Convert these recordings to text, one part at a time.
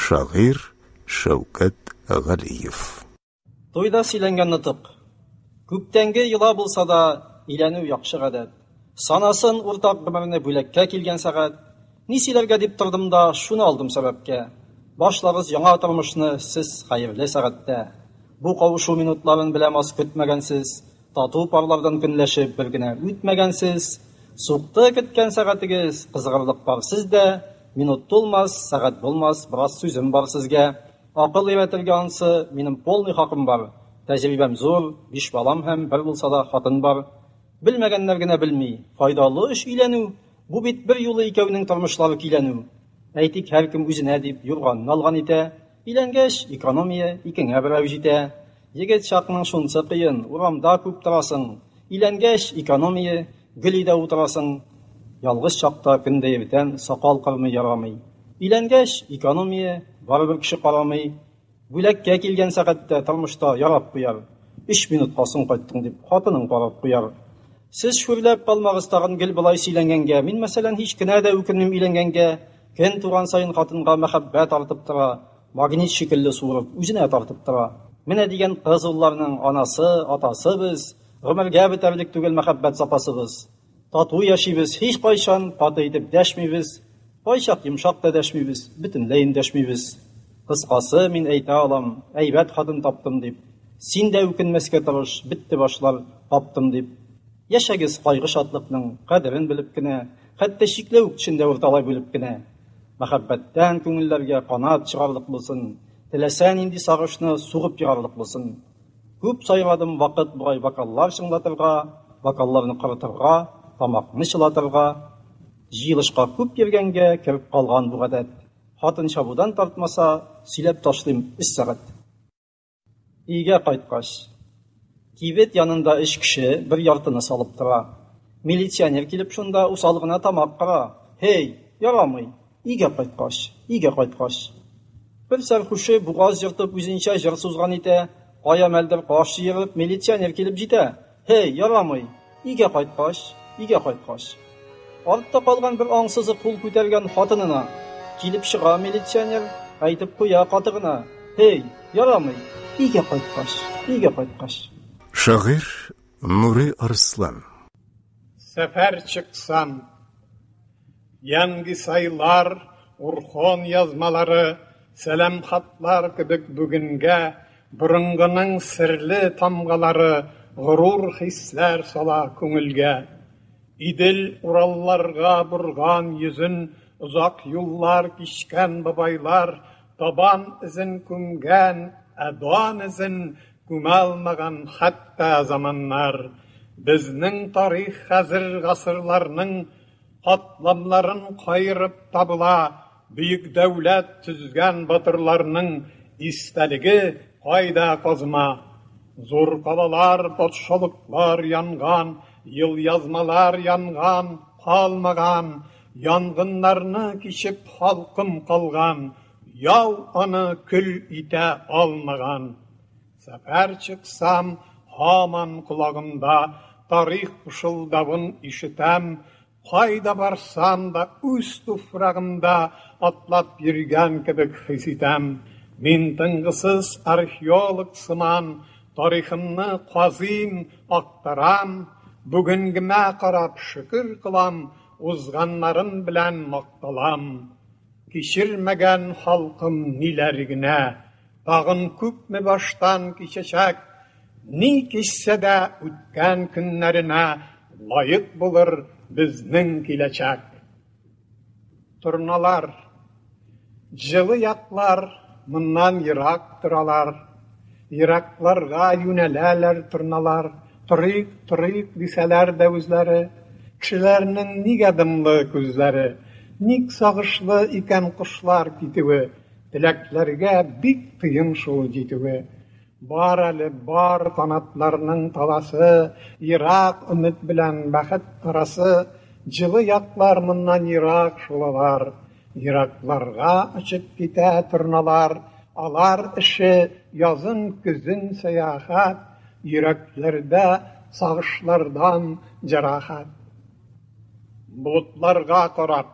Шагыйрь Шәүкәт Галиев. Туйда сөйләнгән нотык. Күптәнге йола булса да, өйләнү яхшы гадәт. Санасын уртак гомерне бүләккә килгән сәгать. Ни сөйләргә дип тордым да, шуны алдым сәбәпкә. Башлагыз яңа тормышны сез хәерле сәгатьтә. Бу кавышу минутларын беләм аз көтмәгәнсез. Тату парлардан көнләшеп бер генә үтмәгәнсез. Сукты көткән сәгатегез, кызыгырлык бар сездә. Минут тулмас, сәгать булмас, бераз сүзем бар сезгә. Акыл өйрәтергә ансы, минем полный хакым бар. Тәҗрибәм зур, биш балам һәм бер булса да хатын бар. Белмәгәннәр генә белми, файдалы эш өйләнү, бу бит бер юлы икәүнең тормышлары көйләнү. Әйтик, һәркем үзенә дип юрганын алган итә. Өйләнгәч, экономия икеңә берәү җитә. Егет чакның шунсы кыен, урамда күп торасың. Өйләнгәч, экономия, гел өйдә утырасың. Ялгыз чакта көн дә иртән сакал кырмый ярамый. Өйләнгәч, экономия, барыбер кеше карамый. Бүләккә килгән сәгатьтә тормышта ярап куяр. Өч минутка соң кайттың дип, хатының карап куяр. Сез шүрләп калмагыз тагын гел болай сөйләнгәнгә. Мин, мәсәлән, һич кенә дә үкенмим өйләнгәнгә. Көн туган саен хатынга мәхәббәт артып тора. Магнит шикелле суырып, үзенә тартып тора. Менә дигән кыз улларның анасы, атасы без, гомергә бетәрлек түгел мәхәббәт запасыбыз. Тату яшибез, һичкайчан каты итеп дәшмибез, кайчак йомшак та дәшмибез, бөтенләй эндәшмибез. Кыскасы, мин әйтә алам, әйбәт хатын таптым дип. Син дә үкенмәскә тырыш, бетте башлар, каптым дип. Яшәгез кайгы-шатлыкның кадерен белеп кенә, хәтта чикләвек төшен дә урталай бүлеп кенә. Мәхәббәттән күңелләргә канат чыгарлык булсын, теләсә нинди сагышны сугып егарлык булсын. Күп сайладым вакыт бугай вокаллар чыңлатырга, вокалларны корытырга, тамакны чылатырга. Җыелышка күп йөргәнгә кереп калган бу гадәт. Хатын чабудан тартмаса, сөйләп ташлыйм өч сәгать. Өйгә кайткач, кибет янында өч кеше бер яртыны салып тора. Милиционер килеп шунда усал гына тамак кыра. Һей, ярамый, өйгә кайткач, өйгә кайткач. Бер сәрхүше бугаз ертып үзенчә җыр сузган итә. Кая мәлдер каш җыерып милиционер килеп җитә. Һей, ярамый, өйгә кайткач, өйгә кайткач. Артта калган бер аңсызы кул күтәргән хатынына. Килеп чыга милиционер, әйтеп куя каты гына. Һей, ярамый, өйгә кайткач, өйгә кайткач. Шагыйрь Нури Арслан. Сәфәр чыксам, Янгисайлар, Урхон язмалары, сәлам хатлар кебек бүгенгә борынгының серле тамгалары горур хисләр сала күңелгә. Идел-Уралларга борган йөзен озак юллар кичкән бабайлар табан эзен күмгән, ә дан эзен күмә алмаган хәтта заманнар. Безнең тарих хәзер гасырларның катламнарын каерып табыла, бөек дәүләт төзгән батырларның истәлеге кайда казыма. Зур калалар, патшалыклар янган, елъязмалар янган, калмаган, янгыннарны кичеп халкым калган, яу аны көл итә алмаган. Сәфәр чыксам, һаман колагымда тарих пышылдавын ишетәм, кайда барсам да үз туфрагымда атлап йөргән кебек хис итәм. Мин тынгысыз археолог сыман тарихымны казыйм, актарам, бүгенгемә карап шөкер кылам, узганнарым белән макталам. Кичермәгән халкым ниләр генә, тагын күпме баштан кичәчәк, ни кичсә дә үткән көннәренә лаек булыр безнең киләчәк. Торналар, җылы яклар моннан ерак торалар, еракларга юнәләләр торналар, торыйк, торыйк дисәләр дә үзләре, кешеләрнең нигә дымлы күзләре, ник сагышлы икән кошлар китүе, теләкләргә бик кыен шул җитүе. Бар әле, бар канатларның таласы, ерак өмет белән бәхет арасы, җылы яклар моннан ерак шул алар. Еракларга очып китә торналар, алар эше язын-көзен сәяхәт, йөрәкләрдә сагышлардан җәрәхәт. Болытларга карап.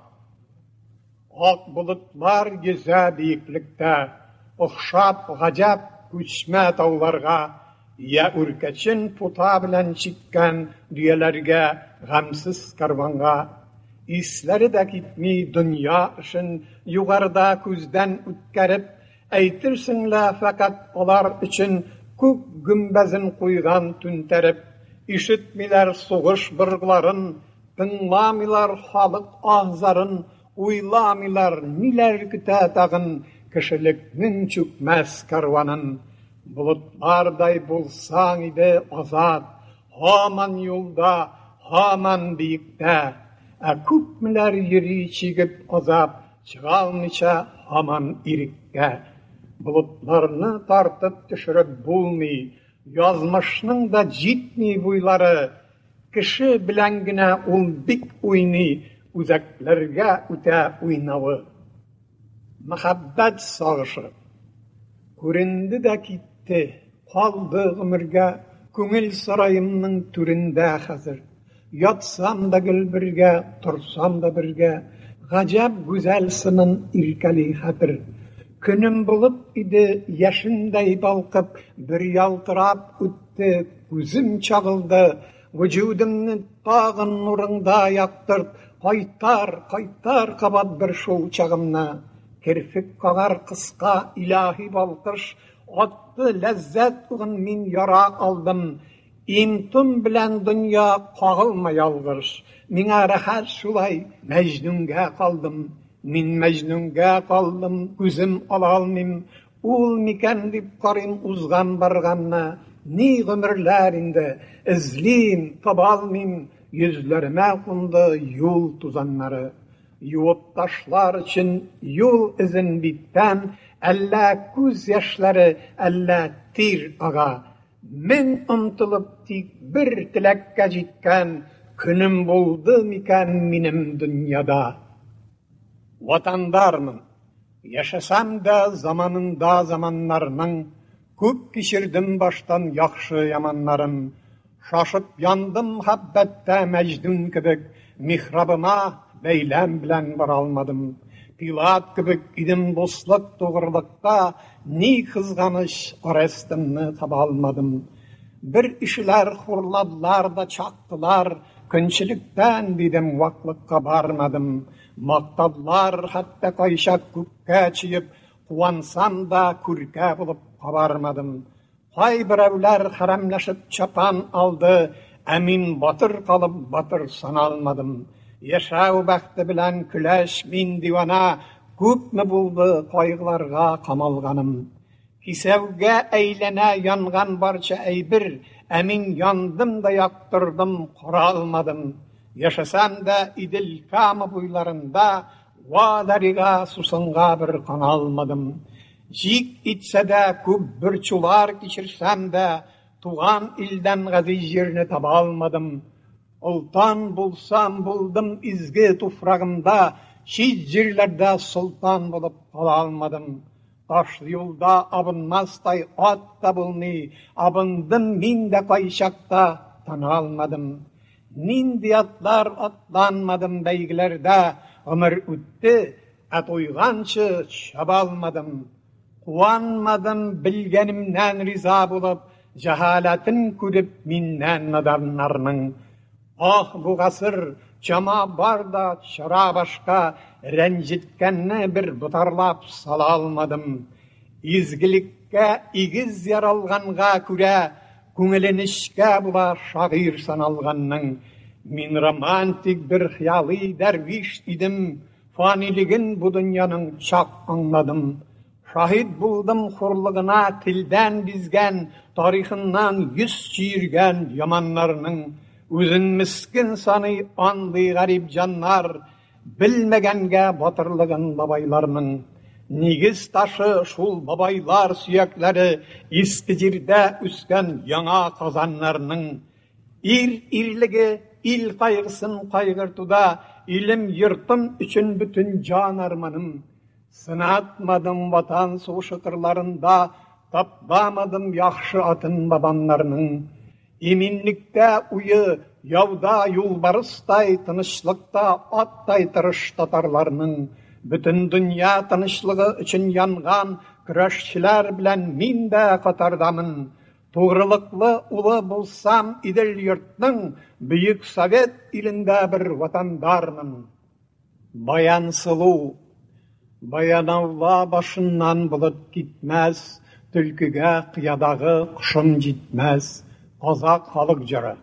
Ак болытлар йөзә биеклектә, Охшап гаҗәп күчмә тауларга, Йә үркәчен пута белән чиккән Дөяләргә, гамьсез кәрванга. Исләре дә китми дөнья эшен Югарыда күздән үткәреп, Әйтерсең лә фәкать алар өчен Күк гөмбәзен куйган түнтәреп. Ишетмиләр сугыш быргыларын, Тыңламыйлар халык аһ-зарын, Уйламыйлар, ниләр көтә тагын Кешелекнең чүкмәс кәрванын. Болытлардай булсаң иде азат, Һаман юлда, һаман биектә. Ә күпмеләр йөри чигеп азап, Чыга алмыйча һаман иреккә. Болытларны тартып төшереп булмый, Язмышның да җитми буйлары. Кеше белән генә ул бик уйный, Үзәкләргә үтә уйнавы. Мәхәббәт сагышы. Күренде дә китте, калды гомергә Күңел сараемның түрендә хәзер. Ятсам да гел бергә, торсам да бергә, Гаҗәп гүзәл сынын иркәли хәтер. Көнем булып иде яшендәй балкып, Бер ялтырап үтте, күзем чагылды. Вөҗүдемне тагын нурыңда яктырт, Кайтар, кайтар кабат бер шул чагымны. Керфек кагар кыска илаһи балкыш, Атты ләззәт угын мин яра алдым. Им-том белән дөнья кагылма ялгыш, Миңа рәхәт шулай, Мәҗнүнгә калдым. Мин Мәҗнүнгә калдым, күзем ала алмыйм, Ул микән дип карыйм узган барганны. Ни гомерләр инде, эзлим, таба алмыйм, Йөзләремә кунды юл тузаннары. Юып ташлар өчен юл эзен биттән, Әллә күз яшьләре, әллә тир ага. Мең омтылып тик бер теләккә җиткән Көнем булды микән минем дөньяда? Ватандармын. Яшәсәм дә заманында заманнарның, Күп кичердем баштан яхшы яманнарын. Шашып яндым мәхәббәттә Мәҗнүн кебек, Михрабыма бәйләм белән бара алмадым. Пилат кебек идем дуслык тугрылыкта, Ни кызганыч, Орестымны таба алмадым. Бер ишеләр хурладылар да чактылар, Көнчелектән, дидем, ваклыкка бармадым. Мактадылар хәтта кайчак күккә чөеп, Куансам да күркә булып кабармадым. Кайберәүләр хәрәмләшеп чапан алды, ә мин батыр калып батыр саналмадым. Яшәү бәхте белән көләч мин дивана, күпме булды кайгыларга камалганым. Кисәүгә әйләнә янган барча әйбер, ә мин яндым да яктырдым, каралмадым. Яшәсәм дә Идел Кама буйларында, Ва дарига сусынга бер каналмадым. Җик итсә дә, күп борчулар кичерсәм дә, Туган илдән газиз җирне таба алмадым. Олтан булсам булдым изге туфрагымда, Чит җирләрдә солтан булып кала алмадым. Ташлы юлда абынмастай ат та булмый, Абындым мин дә кайчакта, тана алмадым. Нинди атлар атланмадым бәйгеләрдә, Гомер үтте, Ә туйганчы чаба алмадым. Куанмадым белгәнемнән риза булып, Җәһаләтен күреп миннән наданнарның. Аһ, бу гасыр, чама бар да, чара башка, Рәнҗеткәнне бер ботарлап сала алмадым. Изгелеккә игез яралганга күрә, Күңеле нечкә була шагыйрь саналганның. Мин романтик бер хыялый дәрвиш идем, Фанилеген бу дөньяның чак аңладым. Шаһит булдым хурлыгына телдән бизгән, Тарихыннан йөз чөергән яманнарның. Үзен мескен саный андый гарип җаннар, Белмәгәнгә батырлыгын бабайларның. Нигез ташы шул бабайлар сөякләре, Иске җирдә үскән яңа казаннарның. Ир ирлеге ил кайгысын кайгыртуда, Илем-йортым өчен бөтен җан арманым. Сынатмадым Ватан сугышы кырларында, Тапламадым яхшы атын бабамнарның. Иминлектә уе, яуда юлбарыстай, Тынычлыкта аттай тырыш татарларның. Бөтен дөнья тынычлыгы өчен янган көрәшчеләр белән мин дә катардамын. Тугрылыклы улы булсам Идел йортның, Бөек Совет илендә бер ватандармын. Баян сылу. Баянаула башыннан болыт китмәс, Төлкегә кыядагы кошым җитмәс. Казакъ халык җыры.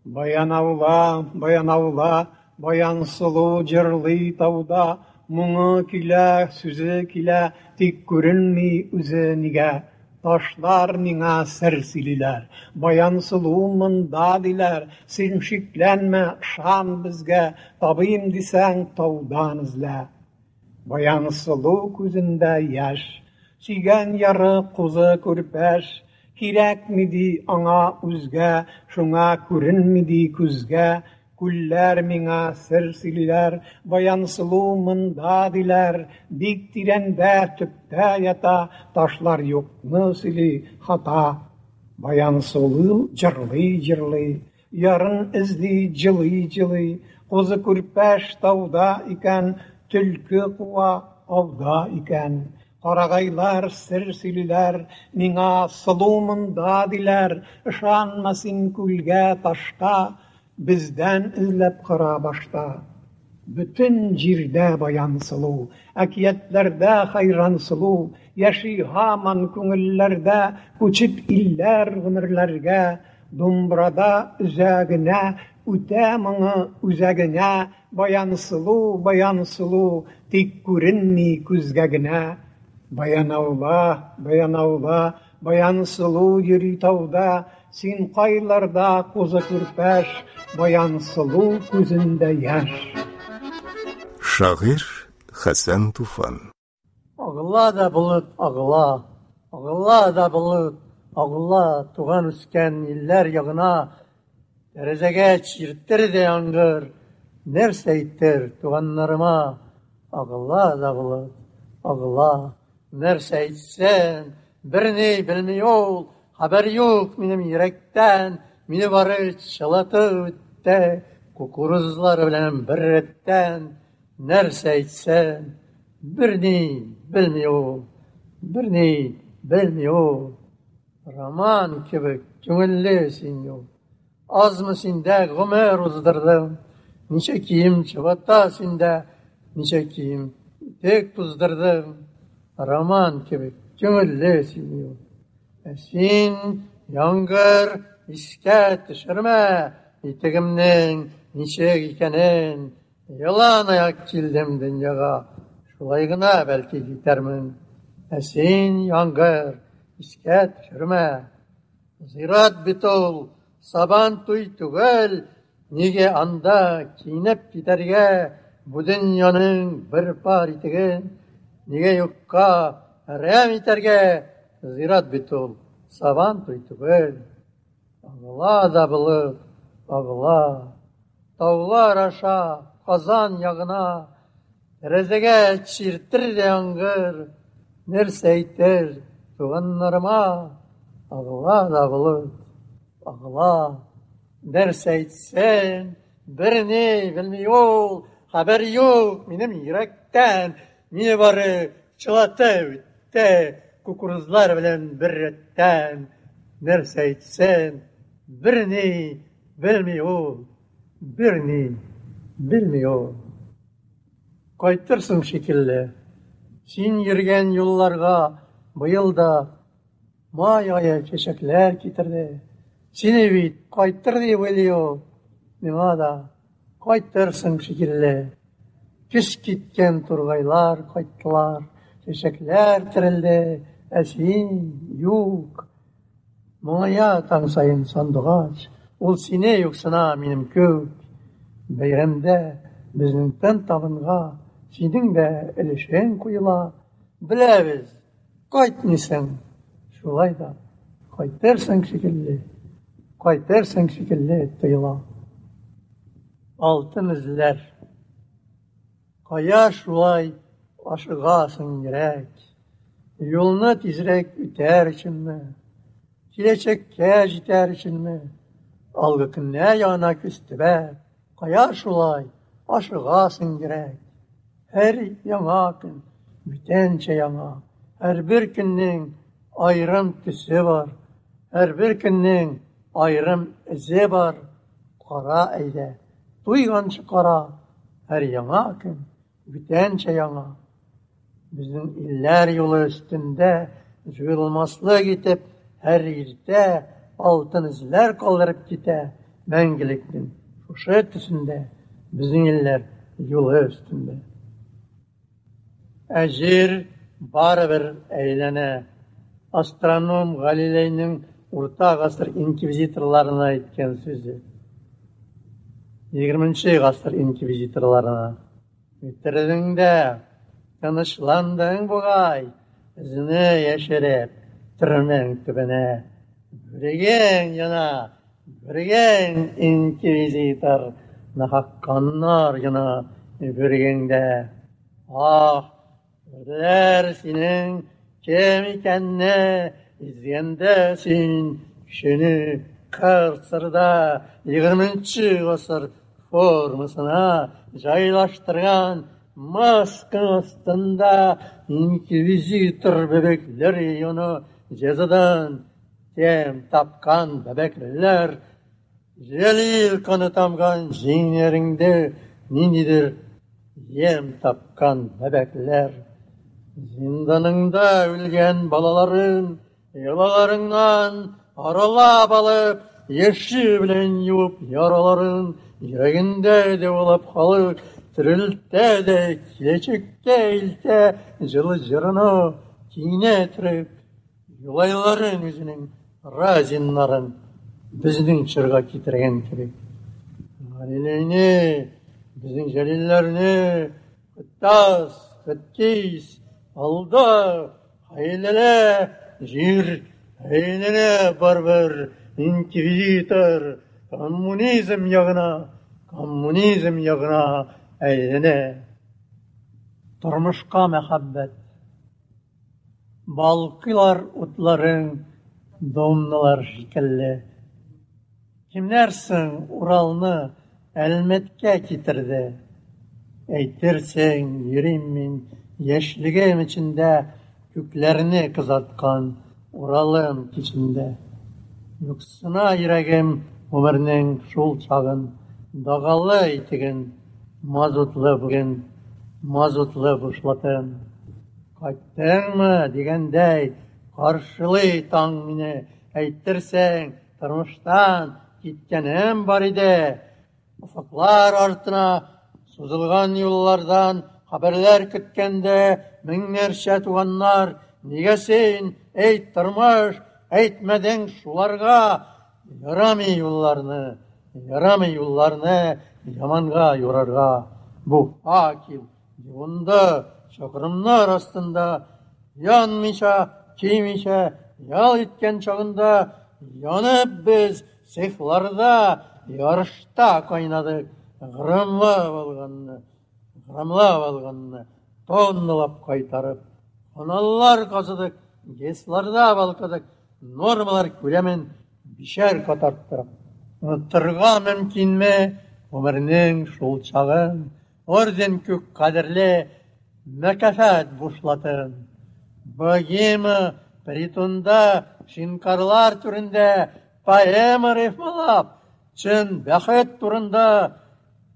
Баянаула, Баянаула, Баян сылу җырлый тауда, Моңы килә, сүзе килә, Тик күренми үзе нигә? Ташлар миңа сер сөйлиләр, Баян сылу монда, диләр, Син шикләнмә, ышан безгә, Табыйм дисәң, таудан эзлә. Баян сылу күзендә яшь, Сөйгән яры кузы күрпәш, Кирәкми ди аңа үзгә, Шуңа күренми ди күзгә. Күлләр миңа сер сөйлиләр, Баян сылу монда, диләр, Бик тирәндә, төптә ята, Ташлар юкны сөйли, хата. Баян сылу җырлый-җырлый, Ярын эзли җылый-җылый, Кузы күрпәш тауда икән, Төлке куа ауда икән. Карагайлар сер сөйлиләр, Миңа сылу монда, диләр, Ышанма син күлгә, ташка, Бездән эзләп кара башта. Бөтен җирдә Баян сылу, Әкиятләрдә хәйран сылу, Яши һаман күңелләрдә, Күчеп илләр гомерләргә. Думбрада өзә генә, Үтә моңы үзәгеңә, Баян сылу, Баян сылу, Тик күренми күзгә генә. Баянаула, Баянаула, Баян сылу йөри тауда, Син кайларда, кузы күрпәш, Баян сылу күзендә яшь. Шагыйрь Хәсән Туфан. Агыла да болыт, агыла, Агыла да болыт, агыла, Туган-үскән илләр ягына. Тәрәзәгә чиртер дә яңгыр, Нәрсә әйтер туганнарыма? Агыла да болыт, агыла, Нәрсә әйтсен, берни белми ул, Хәбәр юк минем йөрәктән, Мине бары чылатып үтте, Кукурузлар белән беррәттән. Нәрсә әйтсен, берни белми ул, Берни белми ул. Роман кебек күңелле син юл. Азмы синдә гомер уздырдым, Ничә кием чабата синдә, Ничә кием итек туздырдым. Роман кебек күңелле син юл. Ә син, яңгыр, искә төшермә Итегемнең ничек икәнен. Ялан аяк килдем дөньяга, Шулай гына бәлки китәрмен. Ә син, яңгыр, искә төшермә. Зират бит ул, сабан туй түгел, Нигә анда киенеп китәргә Бу дөньяның бер пар итеген? Нигә юкка әрәм итәргә? Зират бит ул, сабан туй түгел. Агыла да болыт, агыла. Таулар аша, Казан ягына. Тәрәзәгә чиртер дә яңгыр. Нәрсә әйтер туганнарыма? Агыла да болыт, агыла. Нәрсә әйтсен, берни белми ул. Хәбәр юк минем йөрәктән. Мине бары чылатып үтте кукурузлар белән беррәттән. Нәрсә әйтсен, берни белми ул, берни белми ул. Кайтырсың шикелле. Син йөргән юлларга быел да Май ае чәчәкләр китерде. Сине бит кайтыр дип уйлый ул. Миңа да кайтырсың шикелле. Көз киткән тургайлар кайттылар, чәчәкләр терелде, ә син юк. Моңая таң саен сандугач, ул сине юксына минем күк. Бәйрәмдә безнең тын табынга синең дә өлешең куела. Беләбез, Кайтмыйсың, шулай да кайтырсың шикелле, кайтырсың шикелле тоела. Алтын эзләр. Кая шулай ашыгасың йөрәк? Юлны тизрәк үтәр өченме? Киләчәккә җитәр өченме? Алгы көннәр янына күз төбәп, кая шулай ашыгасың йөрәк? Һәр яңа көн бүтәнчә яңа. Һәрбер көннең аерым төсе бар. Һәрбер көннең аерым эзе бар. Кара әйдә, туйганчы кара. Һәр яңа көн бүтәнчә яңа. Безнең илләр юлы өстендә җуелмаслык итеп һәр иртә алтын эзләр калдырып китә мәңгелекнең шушы төсендә безнең илләр юлы өстендә. Ә җир барыбер әйләнә. Астроном Галилейның урта гасыр инквизиторларына әйткән сүзе. 20 гасыр инквизиторларына. Үтердең дә, тынычландың бугай, эзне яшереп, төрмәң төбенә. Бүрегең яна, бүрегең инквизитор, нахак каннар яна бүрегеңдә. Ах, күрделәр синең кем икәнне, изгәндә син кешене карцерда 20 гасыр формасына җайлаштырган маска астында инквизитор бәбәкләр яна җәзадан тәм тапкан бәбәкләр. Җәлил каны тамган җиңнәреңдә ниндидер ем тапкан бәбәкләр. Зинданыңда үлгән балаларын ялаларыңнан аралап алып, яше белән юып яраларын, йөрәгендә дәвалап халык терелтә дә киләчәккә илтә җылы җырына киңенә төреп, Юлайларын үзенең Разиннарын безнең чорга китергән кебек. Галилейне, безнең Җәлилләрне, Кыттас, Кыткис, алда, хәйләлә, җир әйләнә барыбер, инквизитор, коммунизм ягына, коммунизм ягына әйләнә. Тормышка мәхәббәт. Балкыйлар утларың домналар шикелле. Кемнәр соң Уралны Әлмәткә китерде? Әйтерсең, йөрим мин яшьлегем эчендә, күкләрне кызарткан Уралым кичендә. Юксына йөрәгем гомернең шул чагын, дагалы итеген, мазутлы бүген, мазутлы бушлатын. Кайттыңмы дигәндәй, каршылый таң мине, әйтерсең, тормыштан киткәнем бар иде. Офыклар артына сузылган юллардан хәбәрләр көткәндә меңнәрчә туганнар, нигә син, әй тормыш, әйтмәдең шуларга? Ярамый юлларны, ярамый юлларны яманга юрарга. Бу факел юынды чакрымнар астында, янмыйча, көймичә ял иткән чагында, янып без цехларда ярышта кайнадык, грамлап алганны, грамлап алганны тонналап кайтарып, каналлар казыдык, ГЭСларда балкыдык, нормалар күләмен бишәр кат арттырып. Оныттырырга мөмкинме гомернең шул чагын, орден күк кадерле мөкафат бушлатын? Богема притонда шинкарлар түрендә поэма рифмалап, чын бәхет турында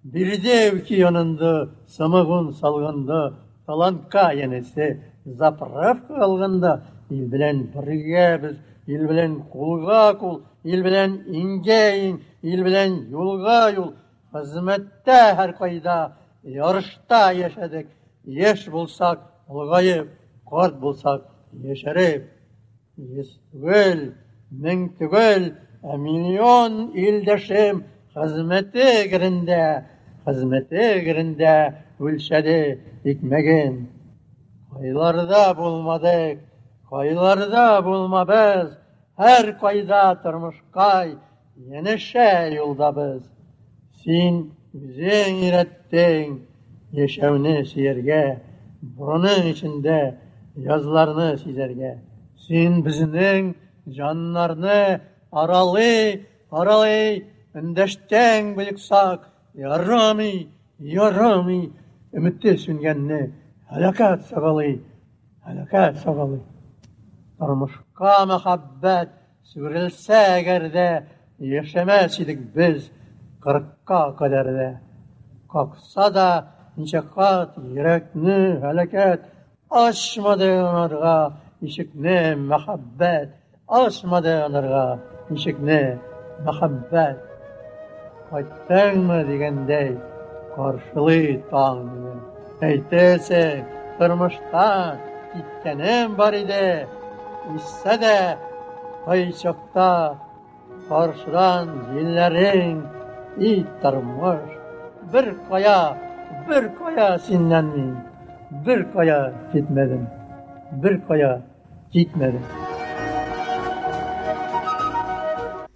Бирде үки янында самогон салганда, талантка янәсе заправка алганда, ил белән бергә без, ил белән кулга кул, ил белән иңгә иң, ил белән юлга юл, хезмәттә һәркайда, ярышта яшәдек. Яшь булсак, олыгаеп, карт булсак, яшәреп. Йөз түгел, мең түгел, ә миллион илдәшем хезмәте герендә, хезмәте герендә үлчәде икмәген. Кайларда булмадык, кайларда булмабыз, һәр кайда тормышкай янәшә юлдабыз. Син үзең өйрәттең яшәүне сөяргә, борының эчендә язларны сизәргә. Син безнең җаннарны аралый, аралый, эндәштең боексак, ярамый, ярамый. Өмете сүнгәнне һәлакәт сагалый, һәлакәт сагалый. Тормышка мәхәббәт сүрелсә әгәр дә, яшәмәс идек без кырыкка кадәр дә. Какса да ничә кат йөрәкне һәлакәт, ачмады аңарга ишекне мәхәббәт, ачмады аңарга ишекне мәхәббәт. Кайттыңмы дигәндәй, каршылый таң мине. Әйтерсең, тормыштан киткәнем бар иде. Үссә дә кайчакта каршыдан җилләрең, и тормыш, бер кая, бер кая синнән мин, бер кая китмәдем, бер кая китмәдем.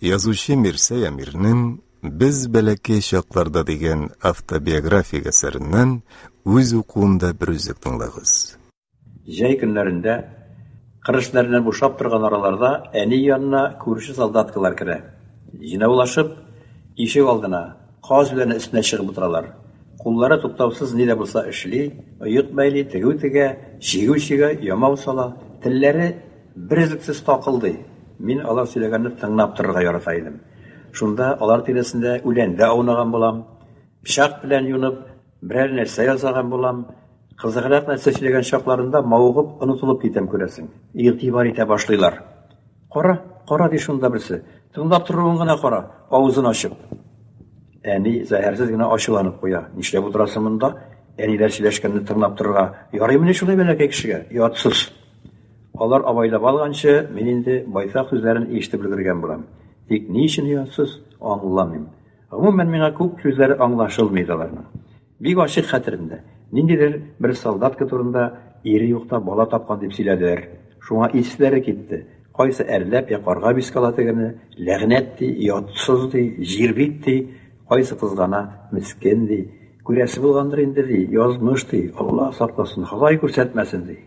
Язучы Мирсәй Әмирнең Без бәләкәй чакларда дигән автобиографик әсәреннән үз укуында бер өзек тыңлагыз. Җәй көннәрендә, кыр эшләреннән бушап торган араларда әни янына күрше солдаткалар керә. Җыйнаулашып, ишек алдына, каз үләне өстенә чыгып утыралар. Куллары туктаусыз ни дә булса эшли, оек бәйли, тегү тегә, чигү чигә, ямау сала. Телләре берөзлексез такылдый. Мин алар сөйләгәнне тыңлап торырга ярата идем. Шунда алар тирәсендә үләндә аунаган булам, пычак белән юнып, берәр нәрсә ясаган булам. Кызыграк нәрсә сөйләгән чакларында мавыгып, онытылып китәм, күрәсең. Игътибар итә башлыйлар. Кара, кара, ди шунда берсе. Тыңлап торуын гына кара, авызын ачып. Әни зәһәрсез генә ачуланып куя. Нишләп утырасың монда? Әниләр сөйләшкәнне тыңлап торырга ярыймыни шулай бәләкәй кешегә? Оятсыз. Алар абайлап алганчы, мин инде байтак сүзләрен ишетеп өлгергән булам. Тик ни өчен оятсыз, аңламыйм. Гомумән, миңа күп сүзләре аңлашылмый иде аларның. Бик ачык хәтеремдә, ниндидер бер солдатка турында ире юкта бала тапкан дип сөйләделәр. Шуңа исләре китте. Кайсы әрләп я каргап искә ала тегене, ләгънәт ди, оятсыз ди, җирбит ди, кайсы кызгана, мескен ди, күрәсе булгандыр инде ди, язмыш ди, Алла сакласын, Ходай күрсәтмәсен ди.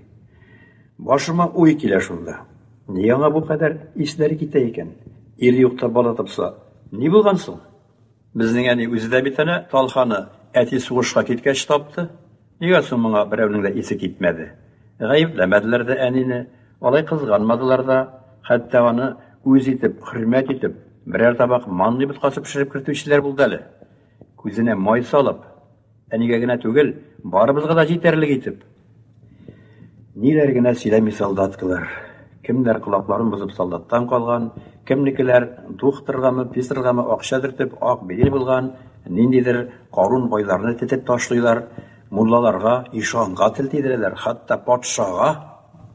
Башыма уй килә шунда. Ни аңа бу кадәр исләре китә икән? Ире юкта бала тапса, ни булган соң? Безнең әни үзе дә бит әнә Талханы әти сугышка киткәч тапты. Нигә соң моңа берәүнең дә исе китмәде? Гаепләмәделәр дә әнине, алай кызганмадылар да, хәтта аны үз итеп, хөрмәт итеп, берәр табак манный боткасы пешереп кертүчеләр булды әле. Күзенә май салып, әнигә генә түгел, барыбызга да җитәрлек итеп. Ниләр генә сөйләми солдаткалар. Кемнәр колакларын бозып солдаттан калган, кемнекеләр духтыргамы, писаргамы акча төртеп ак биле булган, ниндидер карун байларны тетеп ташлыйлар, муллаларга, ишанга тел тидерәләр, хәтта патшага.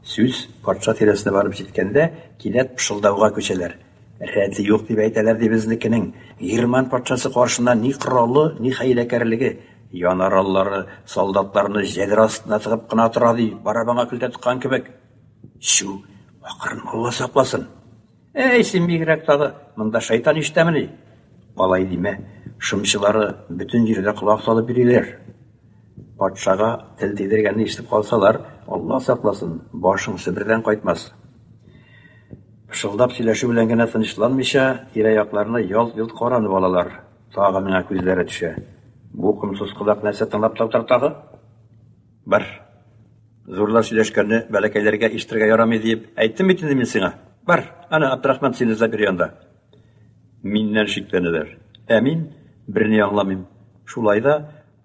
Сүз патша тирәсенә барып җиткәндә, кинәт пышылдауга күчәләр. Рәте юк дип әйтәләр ди безнекенең. Герман патшасы каршында ни коралы, ни хәйләкәрлеге. Янараллары солдатларны җәдер астына тыгып кына тора ди, барабанга көлтә тыккан кебек. Чү, акрын, Алла сакласын. Әй, син бигрәк тагы, монда шайтан ишетәмени? Алай димә, шымчылары бөтен җирдә колак салып йөриләр. Патшага тел тидергәнне ишетеп калсалар, Алла сакласын, башың Себердән кайтмас. Пышылдап сөйләшү белән генә тынычланмыйча, тирә-якларына ялт-йолт каранып алалар. Тагы миңа күзләре төшә. Бу комсыз колак нәрсә тыңлап та утыра тагы? Бар. Зурлар сөйләшкәнне бәләкәйләргә ишетергә ярамый диеп әйттем бит инде мин сиңа. Бар, ана Абдрахман сине эзләп йөри анда. Миннән шикләнәләр. Ә мин берни аңламыйм. Шулай да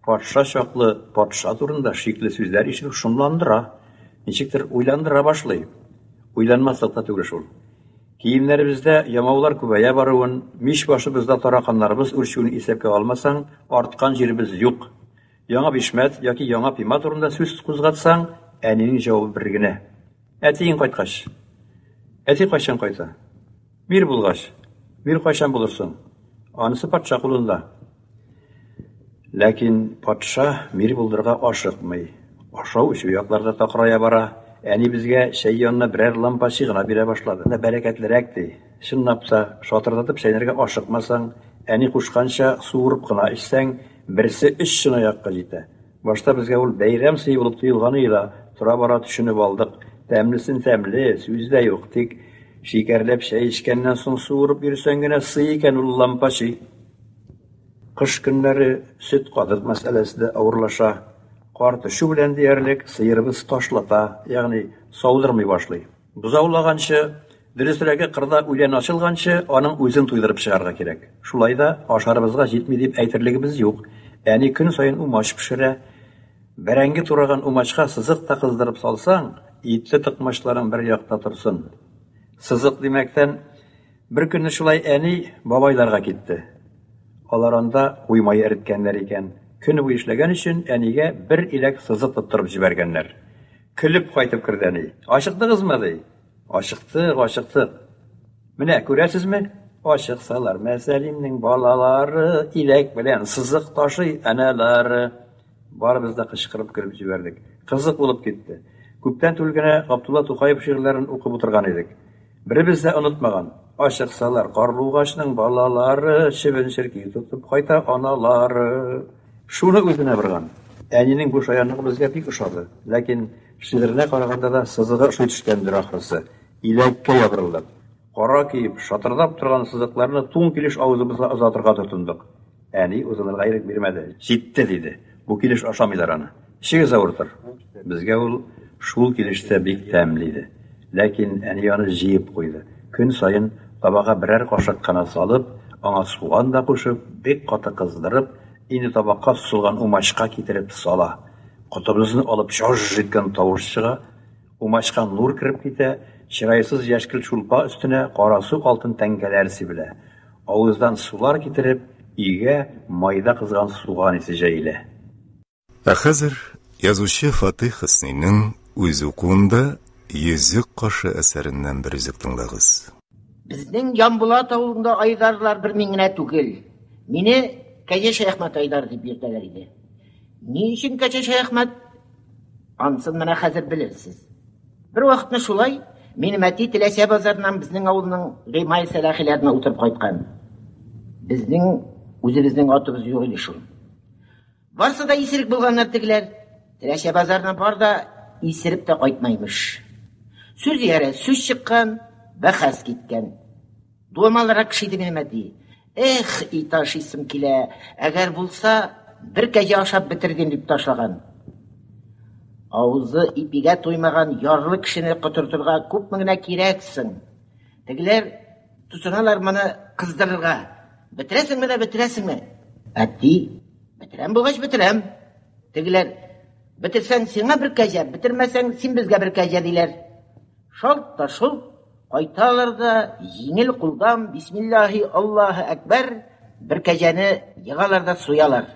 патша чаклы патша турында шикле сүзләр ишетү шомландыра, ничектер уйландыра башлый. Уйланмаслык та түгел шул. Киемнәребездә ямаулар күбәя баруын, мич башыбызда тараканнарыбыз үрчүен исәпкә алмасаң, арткан җиребез юк. Яңа бишмәт яки яңа пима турында сүз кузгатсаң, әнинең җавабы бер генә. Әтиең кайткач. Әти кайчан кайта? Мир булгач. Мир кайчан булыр соң? Анысы патша кулында. Ләкин патша мир булдырырга ашыкмый. Ашау-эчү якларда такырая бара. Әни безгә чәй янына берәр лампачи гына бирә башлады. Бәрәкәтлерәк, ди. Чынлап та, шатырдатып чәйнәргә ашыкмасаң, әни кушканча суырып кына эчсәң, берсе өч чынаякка җитә. Башта безгә ул бәйрәм сые булып тоелган иде дә, тора-бара төшенеп алдык. Тәмлесен тәмле, сүз дә юк, тик шикәрләп чәй эчкәннән соң суырып йөрсәң генә сый икән ул лампачи. Кыш көннәре сөт-катык мәсьәләсе дә авырлаша. Кар төшү белән диярлек сыерыбыз ташлата, ягъни саудырмый башлый. Бозаулаганчы, дөресрәге, кырда үлән ачылганчы, аның үзен туйдырып чыгарга кирәк. Шулай да ашарыбызга җитми дип әйтерлегебез юк. Әни көн саен умач пешерә. Бәрәңге тураган умачка сызык та кыздырып салсаң, итле токмачларың бер якта торсын. Сызык димәктән, бер көнне шулай әни бабайларга китте. Алар анда куй мае эреткәннәр икән. Көне буе эшләгән өчен әнигә бер иләк сызык тоттырып җибәргәннәр. Көлеп кайтып керде әни. Ачыктыгызмы, ди. Ачыктык, ачыктык. Менә күрәсезме? Ачыксалар, Мәсәлимнең балалары иләк белән сызык ташый аналары. Барыбыз да кычкырып көлеп җибәрдек. Кызык булып китте. Күптән түгел генә Габдулла Тукаев шигырьләрен укып утырган идек. Беребез дә онытмаган. Ачыксалар, карлугачның балалары, чебен-черки тотып кайта аналары. Шуны үзенә борган. Әнинең бу шаянлыгы безгә бик ошады. Ләкин шигыренә караганда да сызыгы ошый төшкәндер ахрысы. Иләккә ябырылдык. Кара көеп, шатырдап торган сызыкларны туң килеш авызыбызга озатырга тотындык. Әни узынырга ирек бирмәде. Җитте, диде. Бу килеш ашамыйлар аны. Эчегез авыртыр. Безгә ул шул килештә бик тәмле иде. Ләкин әни аны җыеп куйды. Көн саен табага берәр кашык кына салып, аңа суган да кушып, бик каты кыздырып, инде табакка сосылган умачка китереп сала. Котыбызны алып чаж иткән тавыш чыга. Умачка нур кереп китә, чырайсыз яшькелт шулпа өстенә карасу алтын тәңкәләр сибелә. Авыздан сулар китереп, өйгә майда кызган суган исе җәелә. Ә хәзер язучы Фатыйх Хөснинең үз укуында Йөзек кашы әсәреннән бер өзек тыңлагыз. Безнең Ямбулат авылында Айдарлар бер мин генә түгел. Мине Кәҗә Шәяхмәт Айдар дип йөртәләр иде. Ни өчен Кәҗә Шәяхмәт? Ансын менә хәзер белерсез. Бер вакытны шулай минем әти Теләчә базарыннан безнең авылның Гыймай Сәлахиләренә утырып кайткан. Безнең үзебезнең атыбыз юк иде шул. Барсы да исерек булганнар тегеләр. Теләчә базарына бар да исереп тә кайтмаймыш. Сүз иярә сүз чыккан, бәхәс киткән. Дуамалрак кеше иде минем әти. Эх, ит ашыйсым килә, әгәр булса, бер кәҗә ашап бетердем дип ташлаган. Авызы ипигә туймаган ярлы кешене котыртырга күпме генә кирәк соң? Тегеләр тотыналар моны кыздырырга. Бетерәсеңме дә бетерәсеңме? Әти, бетерәм булгач бетерәм. Тегеләр, бетерсәң сиңа бер кәҗә, бетермәсәң син безгә бер кәҗә диләр. Шалт та шолт кайталар да җиңел кулдан бисмиллаһи Аллаһы әкбәр бер кәҗәне егалар да суялар.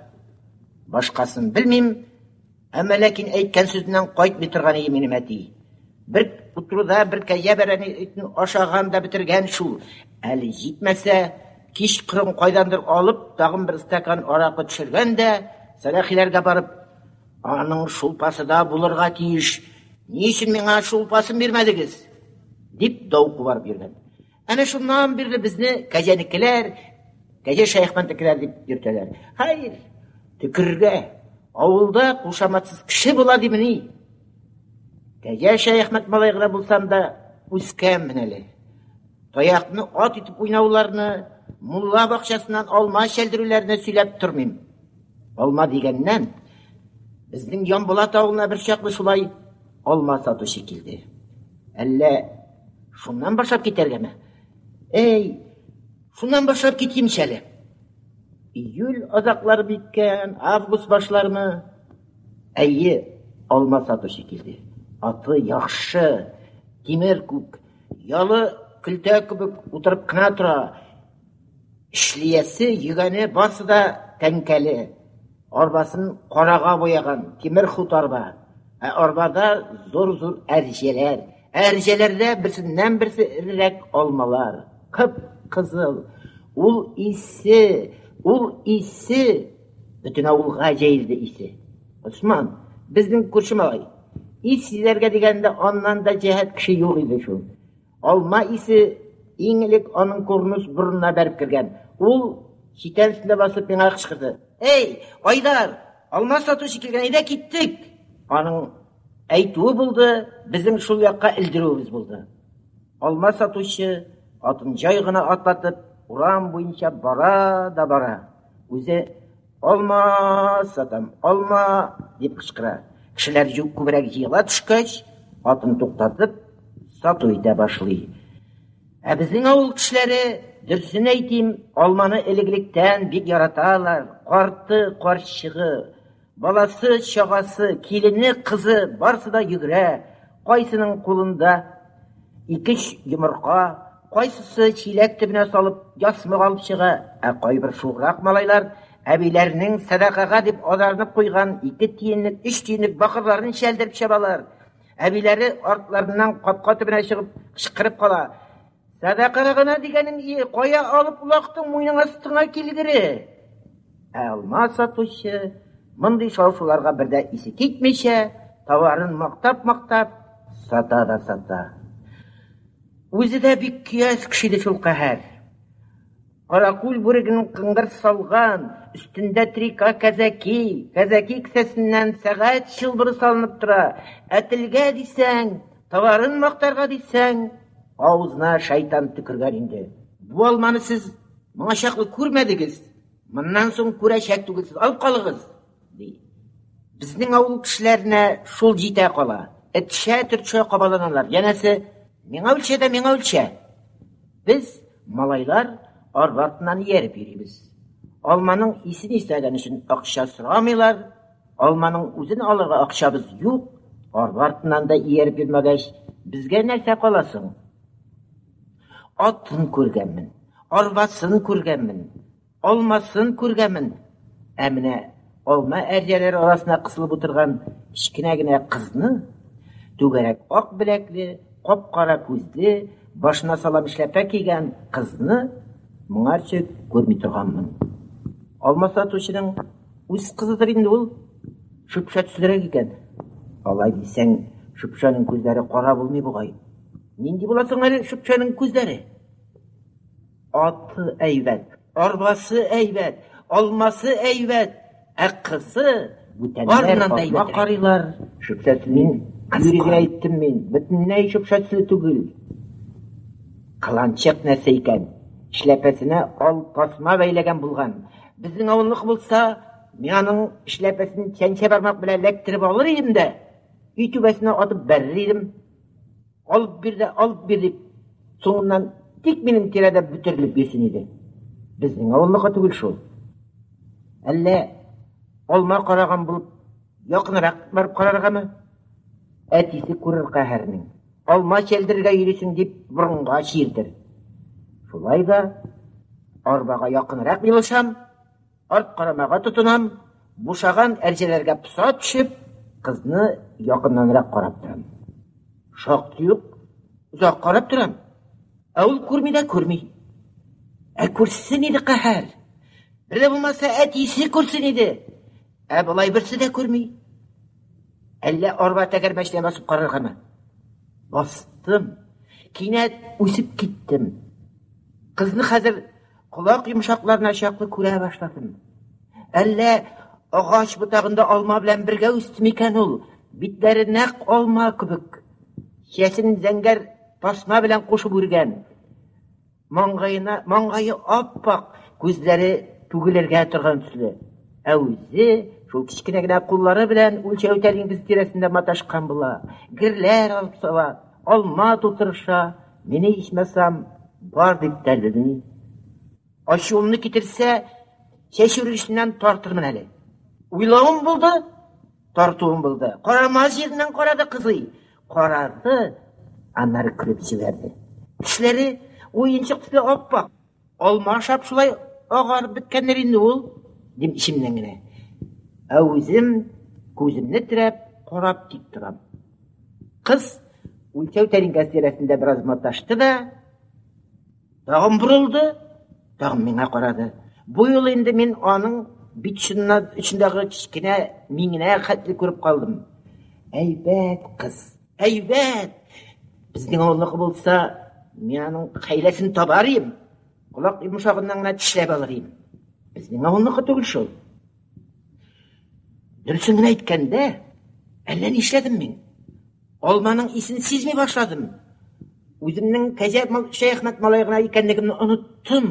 Башкасын белмим, әмма ләкин әйткән сүзеннән кайтмый торган иде минем әти. Бер утыруда бер кәҗә бәрәне итен ашаган да бетергән шул. Әле җитмәсә, кич кырын кайдандыр алып, тагын бер стакан аракы төшергән дә, Сәләхиләргә барып, аның шулпасы да булырга тиеш. Ни өчен миңа шулпасын бирмәдегез? дип дау кубарып йөргән. Әнә шуннан бирле безне кәҗәнекеләр, кәҗә Шәяхмәтнекеләр дип йөртәләр. Хәер, төкерергә. Авылда кушаматсыз кеше була димени? Кәҗә Шәяхмәт малай гына булсам да, үскәнмен әле. Таякны ат итеп уйнауларны, мулла бакчасыннан алма чәлдерүләрне сөйләп тормыйм. Алма дигәннән, безнең Ямбулат авылына бер чаклы шулай алма сатучы килде. Әллә шуннан башлап китәргәме? Эй, шуннан башлап китимче әле. Июль азаклары микән, август башлармы? Әйе, алма сатучы килде. Аты яхшы, тимер күк, ялы көлтә кебек утырып кына тора. Эшлиясе, йөгәне барсы да тәңкәле. Арбасын карага буяган, тимер хут арба. Ә арбада зур-зур әрҗәләр. Әрҗәләрдә берсеннән-берсе эрерәк алмалар. Кып-кызыл. Ул исе, ул исе! Бөтен авылга җәелде исе. Госман, безнең күрше малай. Ис сизәргә дигәндә аннан да җәһәт кеше юк иде шул. Алма исе иң элек аның курнус борынына бәреп кергән. Ул читән өстендә басып миңа кычкырды. Эй, Айдар, алма сатучы килгән, әйдә киттек. Аның әйтүе булды, безнең шул якка элдерүебез булды. Алма сатучы атын җай гына атлатып, урам буенча бара да бара. Үзе Алма сатам, алма! дип кычкыра. Кешеләр күбрәк җыела төшкәч, атын туктатып, сату итә башлый. Ә безнең авыл кешеләре, дөресен әйтим, алманы элек-электән бик яраталар. Карты, карчыгы, баласы, чагасы, килене, кызы, барсы да йөгерә. Кайсының кулында ике-өч йомырка, кайсысы чиләк төбенә салып ясмык алып чыга, ә кайбер шуграк малайлар әбиләренең сәдакага дип адарынып куйган ике тиенлек, өч тиенлек бакырларын чәлдереп чабалар. Әбиләре артларыннан капка төбенә чыгып кычкырып кала. Сәдакага гына дигәнем ие, кая алып улактың муеның астыңа килгере? Ә алма сатучы мондый шау-шуларга бер дә исе китмичә, товарын мактап-мактап сата да сата. Үзе дә бик көяз кеше иде шул каһәр. Каракүл бүреген кыңгыр салган, өстендә трика кәзәки, кәзәки кесәсеннән сәгать чылбыры салынып тора. Ә телгә дисәң, товарын мактарга дисәң, авызына шайтан төкергән инде. Бу алманы сез моңа чаклы күрмәдегез, моннан соң күрәчәк түгелсез, алып калыгыз, ди. Безнең авыл кешеләренә шул җитә кала. Этшә-төртшә кабаланалар. Янәсе, миңа үлчә дә миңа үлчә. Без, малайлар, арба артыннан ияреп йөрибез. Алманың исен иснәгән өчен акча сорамыйлар, алманың үзен алырга акчабыз юк, арба артыннан да ияреп йөрмәгәч, безгә нәрсә кала соң? Атын күргәнмен, арбасын күргәнмен, Алмасын күргәнмен, ә менә алма әрҗәләре арасына кысылып утырган кечкенә генә кызны, түгәрәк ак беләкле, кап-кара күзле, башына салам эшләпә кигән кызны моңарчы күрми торганмын. Алма сатучының үз кызыдыр инде ул. Шөпшә төслерәк икән. Алай дисәң, шөпшәнең күзләре кара булмый бугай. Нинди була соң әле шөпшәнең күзләре? Аты әйбәт, арбасы әйбәт, алмасы әйбәт, ә кызы барыннан да әйбәтрәк. Карыйлар. Шөпшәсе мин, юри генә әйттем мин, бөтенләй шөпшәсе түгел. Кыланчык нәрсә икән. Эшләпәсенә ал тасма бәйләгән булган. Безнең авылныкы булса, мин аның эшләпәсен чәнчә бармак белән эләктереп алыр идем дә, өй түбәсенә атып бәрер идем. Алып бир дә алып бир дип, соңыннан тик минем тирәдә бөтерелеп йөрсен иде. Безнең авылныкы түгел шул. Әллә алма караган булып якынрак барып караргамы? Әтисе күрер каһәрнең. Алма чәлдерергә йөрисең дип борынга чиертер. Шулай да арбага якынрак елышам. Арт карамага тотынам, бушаган әрҗәләргә поса төшеп, кызны якыннанрак карап торам. Шактый ук озак карап торам. Ә ул күрми дә күрми. Ә күрсен иде каһәр. Бер дә булмаса әтисе күрсен иде. Ә болай берсе дә күрми. Әллә арба тәгәрмәченә басып караргамы? Бастым. Кинәт үсеп киттем. Кызны хәзер Колак йомшакларына чаклы күрә башладым. Әллә агач ботагында алма белән бергә үсте микән ул? Битләре нәкъ алма кебек. Чәчен зәңгәр тасма белән кушып үргән. Маңгаена, маңгае ап-ак, күзләре түгелергә торган төсле. Ә үзе шул кечкенә генә куллары белән үлчәү тәлинкәсе тирәсендә маташкан була. Герләр алып сала, алма тутырыша. Мине ичмасам бар дип тә белми. Ачуымны китерсә, чәч үргеченнән тартырмын әле. Уйлавым булды, тартуым булды. Карама җиреннән карады кызый. Карады, аннары көлеп җибәрде. Тешләре уенчык төсле ап-ак. Алма ашап шулай агарып беткәндер инде ул, дим эчемнән генә. Ә үзем күземне терәп карап тик торам. Кыз үлчәү тәлинкәсе тирәсендә бераз маташты да, тагын борылды, тагын миңа карады. Бу юлы инде мин аның бит очындагы кечкенә миңенә хәтле күреп калдым. Әйбәт кыз, әйбәт! Безнең авылныкы булса, мин аның хәйләсен табар идем. Колак йомшагыннан гына тешләп алыр идем. Безнең авылныкы түгел шул. Дөресен генә әйткәндә, әллә нишләдем мин. Алманың исен сизми башладым. Үземнең Кәҗә Шәяхмәт малае гына икәнлегемне оныттым.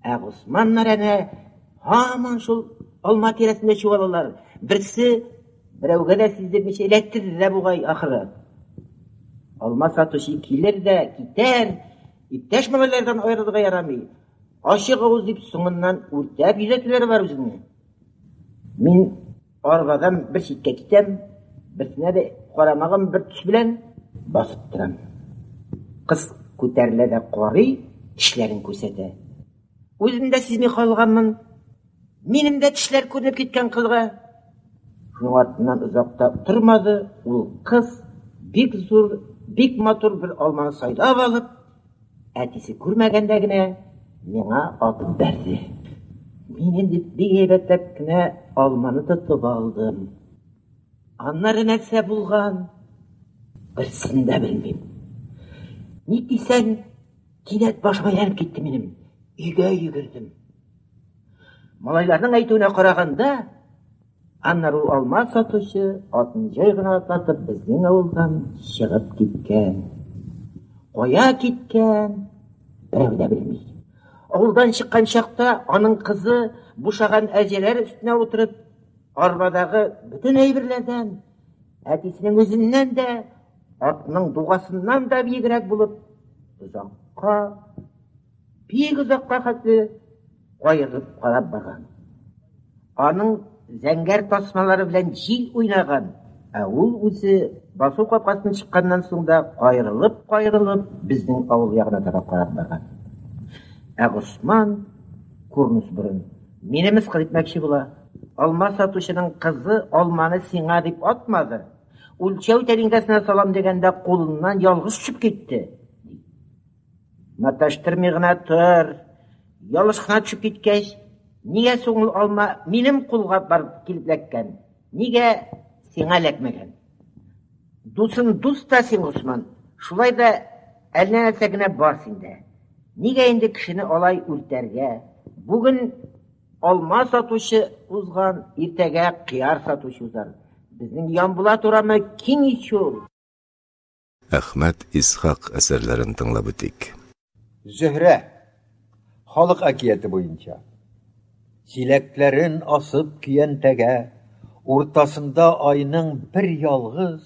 Ә Госманнар әнә һаман шул Алма тирәсендә чуалалар. Берсе берәүгә дә сиздермичә эләктерде дә бугай ахыры. Алма сатучы килер дә китәр. Иптәш малайлардан аерылырга ярамый. Ачык авыз дип соңыннан үртәп йөдәтүләре бар үзеңне. Мин арбадан бер читкә китәм, берсенә дә карамаган бер төс белән басып торам. Кыз күтәрелә дә карый, тешләрен күрсәтә. Үзем дә сизми калганмын. Минем дә тешләр күренеп киткән кызга. Шуның артыннан озак та тормады, ул кыз бик зур, бик матур бер алманы сайлап алып, әтисе күрмәгәндә генә миңа атып бәрде. Мин инде бик әйбәтләп кенә алманы тотып алдым. Аннары нәрсә булган? Берсен дә белмим. Ник дисәң, кинәт башым әйләнеп китте минем. Өйгә йөгердем. Малайларның әйтүенә караганда, аннары ул алма сатучы атын җай гына атлатып безнең авылдан чыгып киткән. Кая киткән, берәү дә белми. Авылдан чыккан чакта аның кызы бушаган әрҗәләр өстенә утырып, арбадагы бөтен әйберләрдән, әтисенең үзеннән дә, атның дугасыннан да биегрәк булып, озакка, бик озакка хәтле каерылып карап барган. Аның зәңгәр тасмалары белән җил уйнаган, ә ул үзе басу капкасын чыкканнан соң да каерылып-каерылып безнең авыл ягына таба карап барган. Ә Госман курнус борын мине мыскыл итмәкче була. Алма сатучының кызы алманы сиңа дип атмады. Үлчәү тәлинкәсенә салам дигәндә кулыннан ялгыш төшеп китте. Маташтырмый гына тор. Ялыш кына төшеп киткәч, нигә соң ул алма минем кулга барып килеп эләккән? Нигә сиңа эләкмәгән? Дусын дус та син, Госман. Шулай да әллә нәрсә генә бар синдә. Нигә инде кешене алай үртәргә? Бүген алма сатучы узган, иртәгә кыяр сатучы узар. Безнең Ямбулат урамы киң ич ул. Әхмәт Исхак әсәрләрен тыңлап үтик. Зөһрә. Халык әкияте буенча. Чиләкләрен асып көянтәгә, уртасында айның бер ялгыз,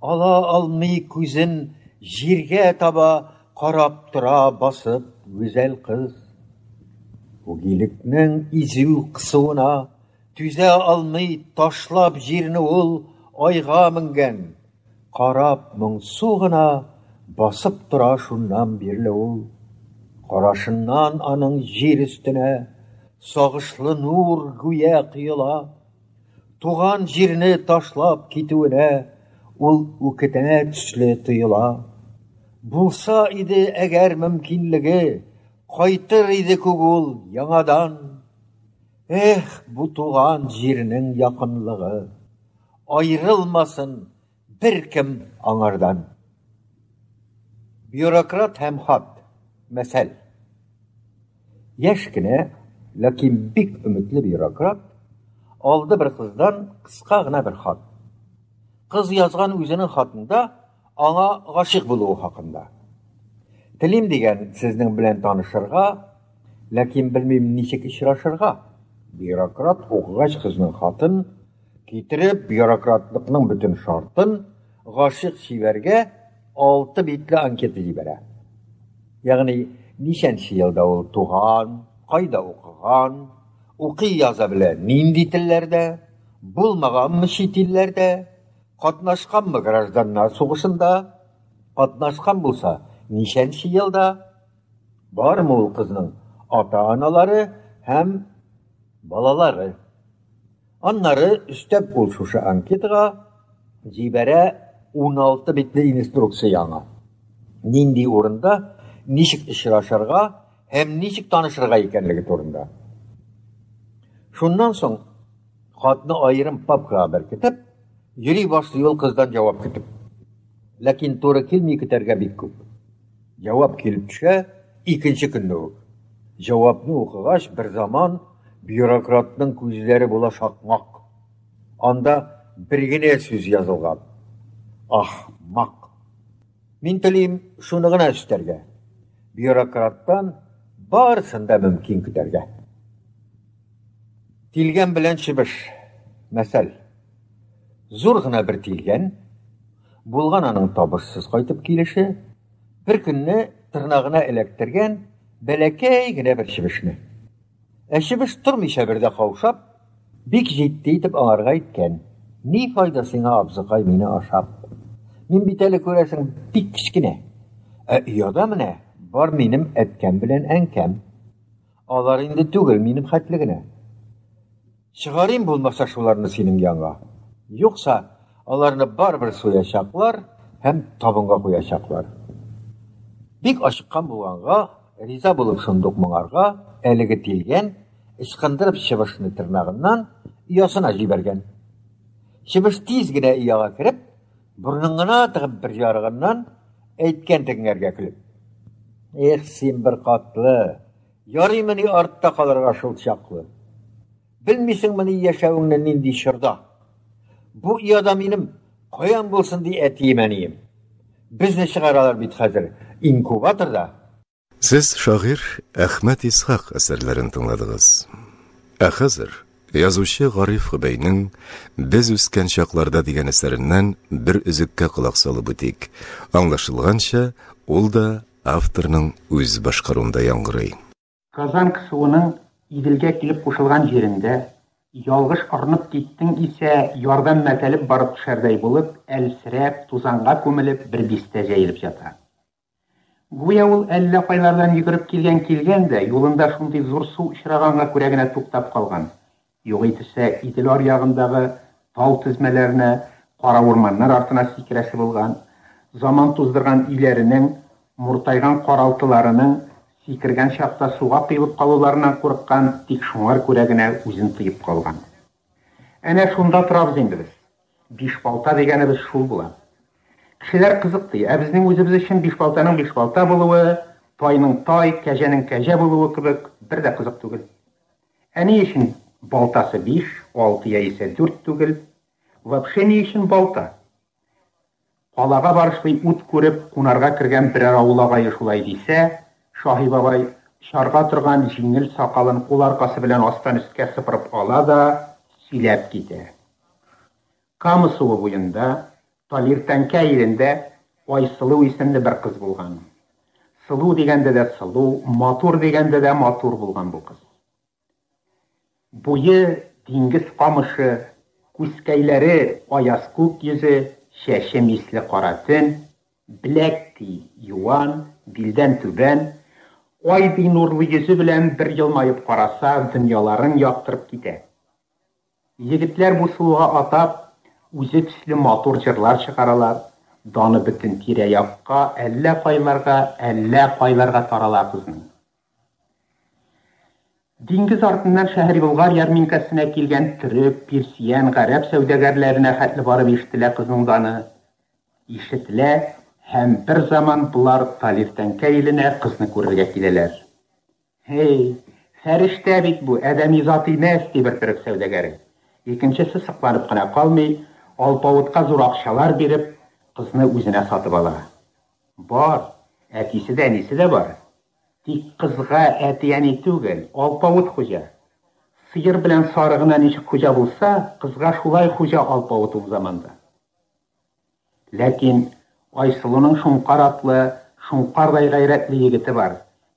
ала алмый күзен җиргә таба карап тора басып гүзәл кыз. Үгилекнең изү кысуына түзә алмый ташлап җирне ул айга менгән. Карап моңсу гына басып тора шуннан бирле ул. Карашыннан аның җир өстенә сагышлы нур гүя коела. Туган җирне ташлап китүенә ул үкетенә төсле тоела. Булса иде әгәр мөмкинлеге, кайтыр иде күк ул яңадан. Эх, бу туган җирнең якынлыгы! Аерылмасын беркем аңардан. Бюрократ һәм хат. Мәсәл. Яшь кенә, ләкин бик өметле бюрократ алды бер кыздан кыска гына бер хат. Кыз язган үзенең хатында аңа гашыйк булуы хакында. Телим дигән сезнең белән танышырга, ләкин белмим ничек очрашырга. Бюрократ укыгач кызның хатын, китереп бюрократлыкның бөтен шартын гашыйк чибәргә 6 битле анкета җибәрә. Ягъни ничәнче елда ул туган, кайда укыган, укый яза белә нинди телләрдә, булмаганмы чит илләрдә, катнашканмы гражданнар сугышында, катнашкан булса ничәнче елда, бармы ул кызның ата-аналары һәм балалары. Аннары өстәп ул шушы анкетага җибәрә 16 битле инструкция яңа. Нинди урында, ничек очрашырга һәм ничек танышырга икәнлеге турында. Шуннан соң хатны аерым папкага беркетеп, йөри башлый ул кыздан җавап көтеп. Ләкин туры килми көтәргә бик күп. Җавап килеп төшә икенче көнне үк. Җавапны укыгач, бер заман бюрократның күзләре була шакмак. Анда бер генә сүз язылган. Ахмак. Мин телим шуны гына өстәргә. Бюрократтан барысын да мөмкин көтәргә. Тилгән белән чебеш. Мәсәл. Зур гына бер тилгән, булган аның табышсыз кайтып килеше, бер көнне тырнагына эләктергән бәләкәй генә бер чебешне. Ә чебеш тормыйча бер дә каушап, бик җитди итеп аңарга әйткән: "Ни файда сиңа, абзыкай, мине ашап? Мин бит әле, күрәсең, бик кечкенә. Ә ояда менә бар минем әткәм белән әнкәм. Алар инде түгел, минем хәтле генә. Чыгарыйм булмаса шуларны синең янга. Юкса, аларны барыбер суячаклар һәм табынга куячаклар. Бик ачыккан булганга, риза булып шундук моңарга әлеге тилгән, ычкындырып чыбышны тырнагыннан, оясына җибәргән. Чебеш тиз генә ояга кереп, борынын гына тыгып бер ярыгыннан әйткән тегеңәргә көлеп. Эх, син беркатлы, ярыймыни артта калырга шул чаклы? Белмисеңмени яшәвеңне нинди чорда? Бу ояда минем каян булсын ди әтием-әнием. Безне чыгаралар бит хәзер инкубаторда. Сез шагыйрь Әхмәт Исхак әсәрләрен тыңладыгыз. Ә хәзер язучы Гариф Гобәйнең Без үскән чакларда дигән әсәреннән бер өзеккә колак салып үтик. Аңлашылганча, ул да авторның үз башкаруында яңгырый. Казанка суының Иделгә килеп кушылган җирендә, ялгыш орынып киттең исә, ярдан мәтәлеп барып төшәрдәй булып, әлсерәп, тузанга күмелеп, бер бистә җәелеп ята. Гүя ул әллә кайлардан йөгереп килгән-килгән дә, юлында шундый зур су очраганга күрә генә туктап калган. Югыйтесә, Идел аръягындагы тау тезмәләренә, кара урманнар артына сикерәсе булган, заман туздырган өйләренең, муртайган каралтыларының сикергән чакта суга коелып калуларыннан курыккан, тик шуңар күрә генә үзен тыеп калган. Әнә шунда торабыз инде без. Бишбалта дигәнебез шул була. Кешеләр кызык ди, ә безнең үзебез өчен бишбалтаның бишбалта булуы, тайның тай, кәҗәнең кәҗә булуы кебек бер дә кызык түгел. Ә ни өчен балтасы биш, алты яисә дүрт түгел? Вообще ни өчен балта? Калага барышлый ут күреп, кунарга кергән берәр авыл агае шулай дисә, Шаһи бабай очарга торган җиңел сакалын кул аркасы белән астан өскә сыпырып ала да сөйләп китә. Кама суы буенда, Талир-Тәңкә илендә Айсылу исемле бер кыз булган. Сылу дигәндә дә сылу, матур дигәндә дә матур булган бу кыз. Буе диңгез камышы, күзкәйләре аяз күк йөзе, чәче мисле кара төн, беләк ди юан, билдән түбән, ай ди нурлы йөзе белән бер елмаеп караса, дөньяларын яктырып китә. Егетләр бу сылуга атап, үзе төсле матур җырлар чыгаралар, даны бөтен тирә-якка, әллә кайларга, әллә кайларга тарала кызның. Диңгез артыннан Шәһри Болгар ярминкәсенә килгән төрек, персиян, гарәп сәүдәгәрләренә хәтле барып ишетелә кызның даны. Ишетелә һәм берзаман болар Талир-Тәңкә иленә кызны күрергә киләләр. Һей, фәрештә бит бу, адәми зат имәс, ди бер төрек сәүдәгәре. Икенчесе сокланып кына калмый, алпавытка зур акчалар биреп, кызны үзенә сатып ала. Бар, әтисе дә, әнисе дә бар. Тик кызга әти-әни түгел, алпавыт хуҗа. Сыер белән сарыгына ничек хуҗа булса, кызга шулай хуҗа алпавыт ул заманда. Ләкин Айсылуның Шоңкар атлы, шоңкардай гайрәтле егете бар.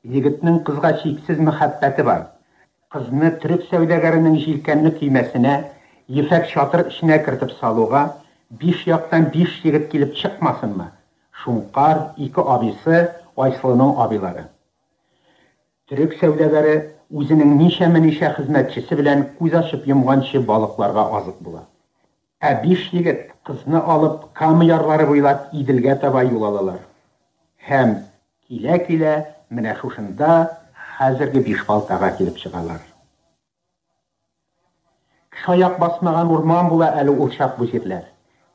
Егетнең кызга чиксез мәхәббәте бар. Кызны төрек сәүдәгәренең җилкәнле көймәсенә, ефәк чатыр эченә кертеп салуга, биш яктан биш егет килеп чыкмасынмы? Шуңкар, ике абыйсы, Айсылуның абыйлары. Төрек сәүдәгәре үзенең ничәмә-ничә хезмәтчесе белән күз ачып йомганчы балыкларга азык була. Ә биш егет, кызны алып, Кама ярлары буйлап Иделгә таба юл алалар. Һәм, килә-килә, менә шушында, хәзерге Бишбалтага килеп чыгалар. Кеше аяк басмаган урман була әле ул чак бу җирләр.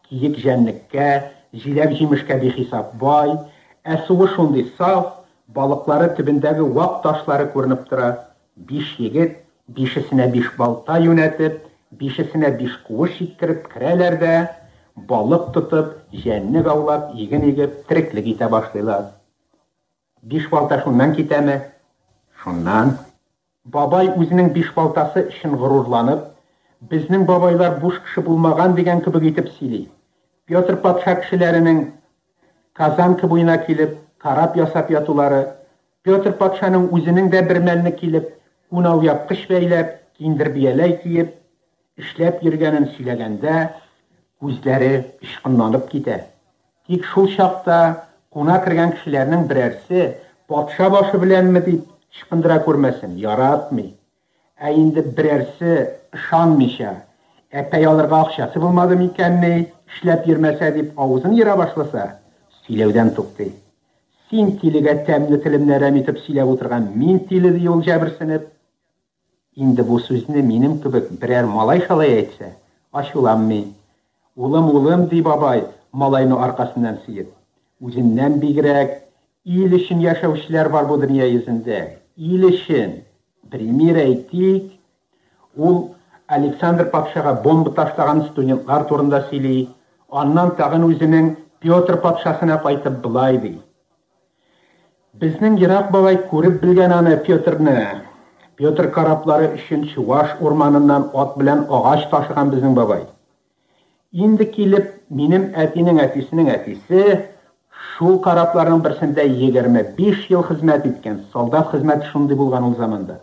Киек җәнлеккә, җиләк-җимешкә бихисап бай, ә суы шундый саф, балыклары төбендәге вак ташлары күренеп тора. Биш егет, бишесенә биш балта юнәтеп, бишесенә биш куыш җиткереп керәләр дә, балык тотып, җәнлек аулап, иген игеп, тереклек итә башлыйлар. Биш балта шуннан китәме? Шуннан. Бабай үзенең Бишбалтасы өчен горурланып, безнең бабайлар буш кеше булмаган дигән кебек итеп сөйли. Петр патша кешеләренең Казанка буена килеп, кораб ясап ятулары, Петр патшаның үзенең дә бер мәлне килеп, күн алъяпкыч бәйләп, киндер бияләй киеп, эшләп йөргәнен сөйләгәндә, күзләре очкынланып китә. Тик шул чакта куна кергән кешеләрнең берәрсе, патша башы беләнме дип, ычкындыра күрмәсен, яратмый. Ә инде берәрсе ышанмыйча, әпәй алырга акчасы булмады микәнни, эшләп йөрмәсә дип авызын ера башласа, сөйләүдән туктый. Син тилегә тәмле телемне әрәм итеп сөйләп утырган мин тиле, ди ул җәберсенеп. Инде бу сүзне минем кебек берәр малай-шалай әйтсә, ачуланмый. Улым, улым, ди бабай, малайны аркасыннан сөеп. Үзеннән бигрәк, ил өчен яшәүчеләр бар бу дөнья йөзендә. Ил өчен! Пример әйтик, ул Александр патшага бомба ташлаган студентлар турында сөйли, аннан тагын үзенең Петр патшасына кайтып болай ди. Безнең ерак бабай күреп белгән аны, Петрны. Петр кораблары өчен Чуваш урманыннан ат белән агач ташыган безнең бабай. Инде килеп, минем әтинең әтисенең әтисе шул корабларның берсендә 25 ел хезмәт иткән, солдат хезмәте шундый булган ул заманда.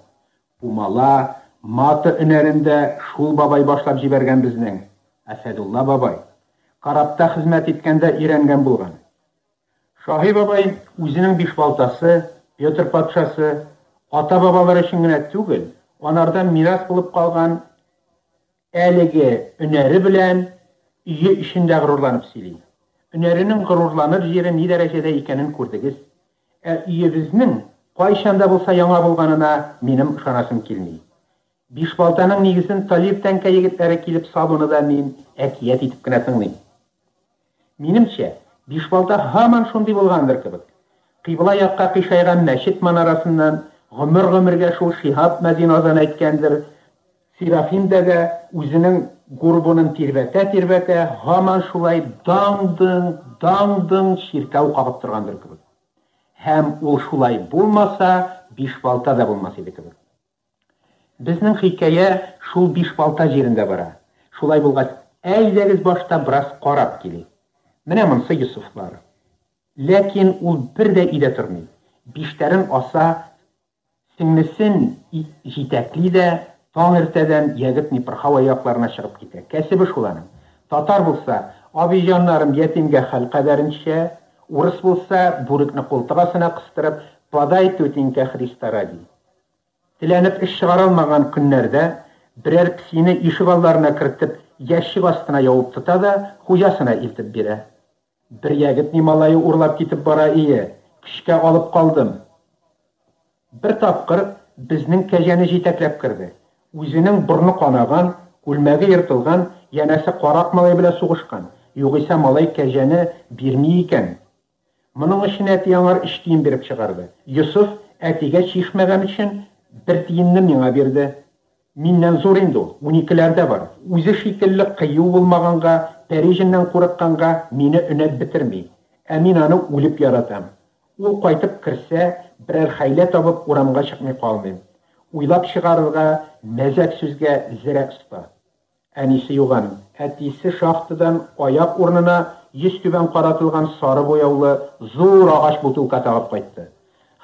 Пумала, мата өнәрен дә шул бабай башлап җибәргән безнең, Әсәдулла бабай. Корабта хезмәт иткәндә өйрәнгән булган. Шаһи бабай үзенең Бишбалтасы, Петр патшасы, ата-бабалары өчен генә түгел, анардан мирас булып калган әлеге өнәре белән өе өчен дә горурланып сөйли. Өнәренең горурланыр җире ни дәрәҗәдә икәнен күрдегез. Ә өебезнең кайчан да булса яңа булганына минем ышанасым килми. Бишбалтаның нигезен Талир тәңкә егетләре килеп салуны да мин әкият итеп кенә тыңлыйм. Минемчә, Бишбалта һаман шундый булгандыр кебек. Кыйбла якка кыйшайган мәчет манарасыннан гомер-гомергә шул Шиһап мәзин азан әйткәндер, Серафим дәдә үзенең гурбунын тирбәтә-тирбәтә һаман шулай даң-дың, даң-дың чиркәү кагып торгандыр кебек. Һәм ул шулай булмаса, Бишбалта да булмас иде кебек. Безнең хикәя шул Бишбалта җирендә бара. Шулай булгач, әйдәгез башта бераз карап килик. Менә монсы Йосыфлар. Ләкин ул бер дә өйдә тормый. Биштәрен аса, сеңлесен җитәкли дә, таң иртәдән ягетни Пырхавай якларына чыгып китә. Кәсебе шул аның. Татар булса, абый-җаннарым ятимгә хәл кадәренчә, урыс булса, бүрекне култык астына кыстырып, подай, тутенька, Христа ради. Теләнеп эш чыгара алмаган көннәрдә берәр песине ишегалларына кертеп, ящик астына явып тота да хуҗасына илтеп бирә. Бер ягетни малае урлап китеп бара ие, көчкә алып калдым. Бер тапкыр безнең кәҗәне җитәкләп керде. Үзенең борны канаган, күлмәге ертылган, янәсе карак малай белән сугышкан, югыйсә малай кәҗәне бирми икән. Моның өчен әти аңар өч тиен биреп чыгарды. Йосыф әтигә чишмәгән өчен бер тиенне миңа бирде. Миннән зур инде ул, уникеләрдә бар. Үзе шикелле кыю булмаганга, пәри-җеннән курыкканга мине өнәп бетерми. Ә мин аны үлеп яратам. Ул кайтып керсә, берәр хәйлә табып урамга чыкмый калмыйм. Уйлап чыгарырга, мәзәк сүзгә зерә оста. Әнисе юк аның. Әтисе шахтадан аяк урынына йөзтүбән каратылган сары буяулы зур агач бутылка тагып кайтты.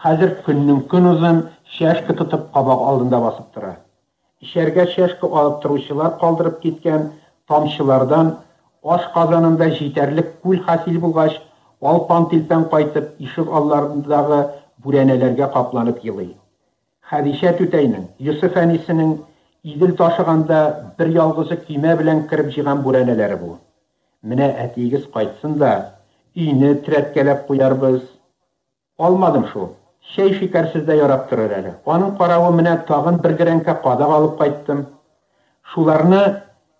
Хәзер көннең көн озын чәшке тотып кабак алдында басып тора. Эчәргә чәшке алып торучылар калдырып киткән тамчылардан аш казанында җитәрлек күл хасил булгач, алпан-тилпән кайтып, ишек алларындагы бүрәнәләргә капланып елый. Хәдичә түтәйнең, Йосыф әнисенең Идел ташыганда бер ялгызы көймә белән кереп җыйган бүрәнәләре бу. Менә әтиегез кайтсын да, өйне терәткәләп куярбыз. Алмадым шул. Чәй шикәрсез дә ярап торыр әле. Аның каравы менә тагын бер герәнкә кадак алып кайттым. Шуларны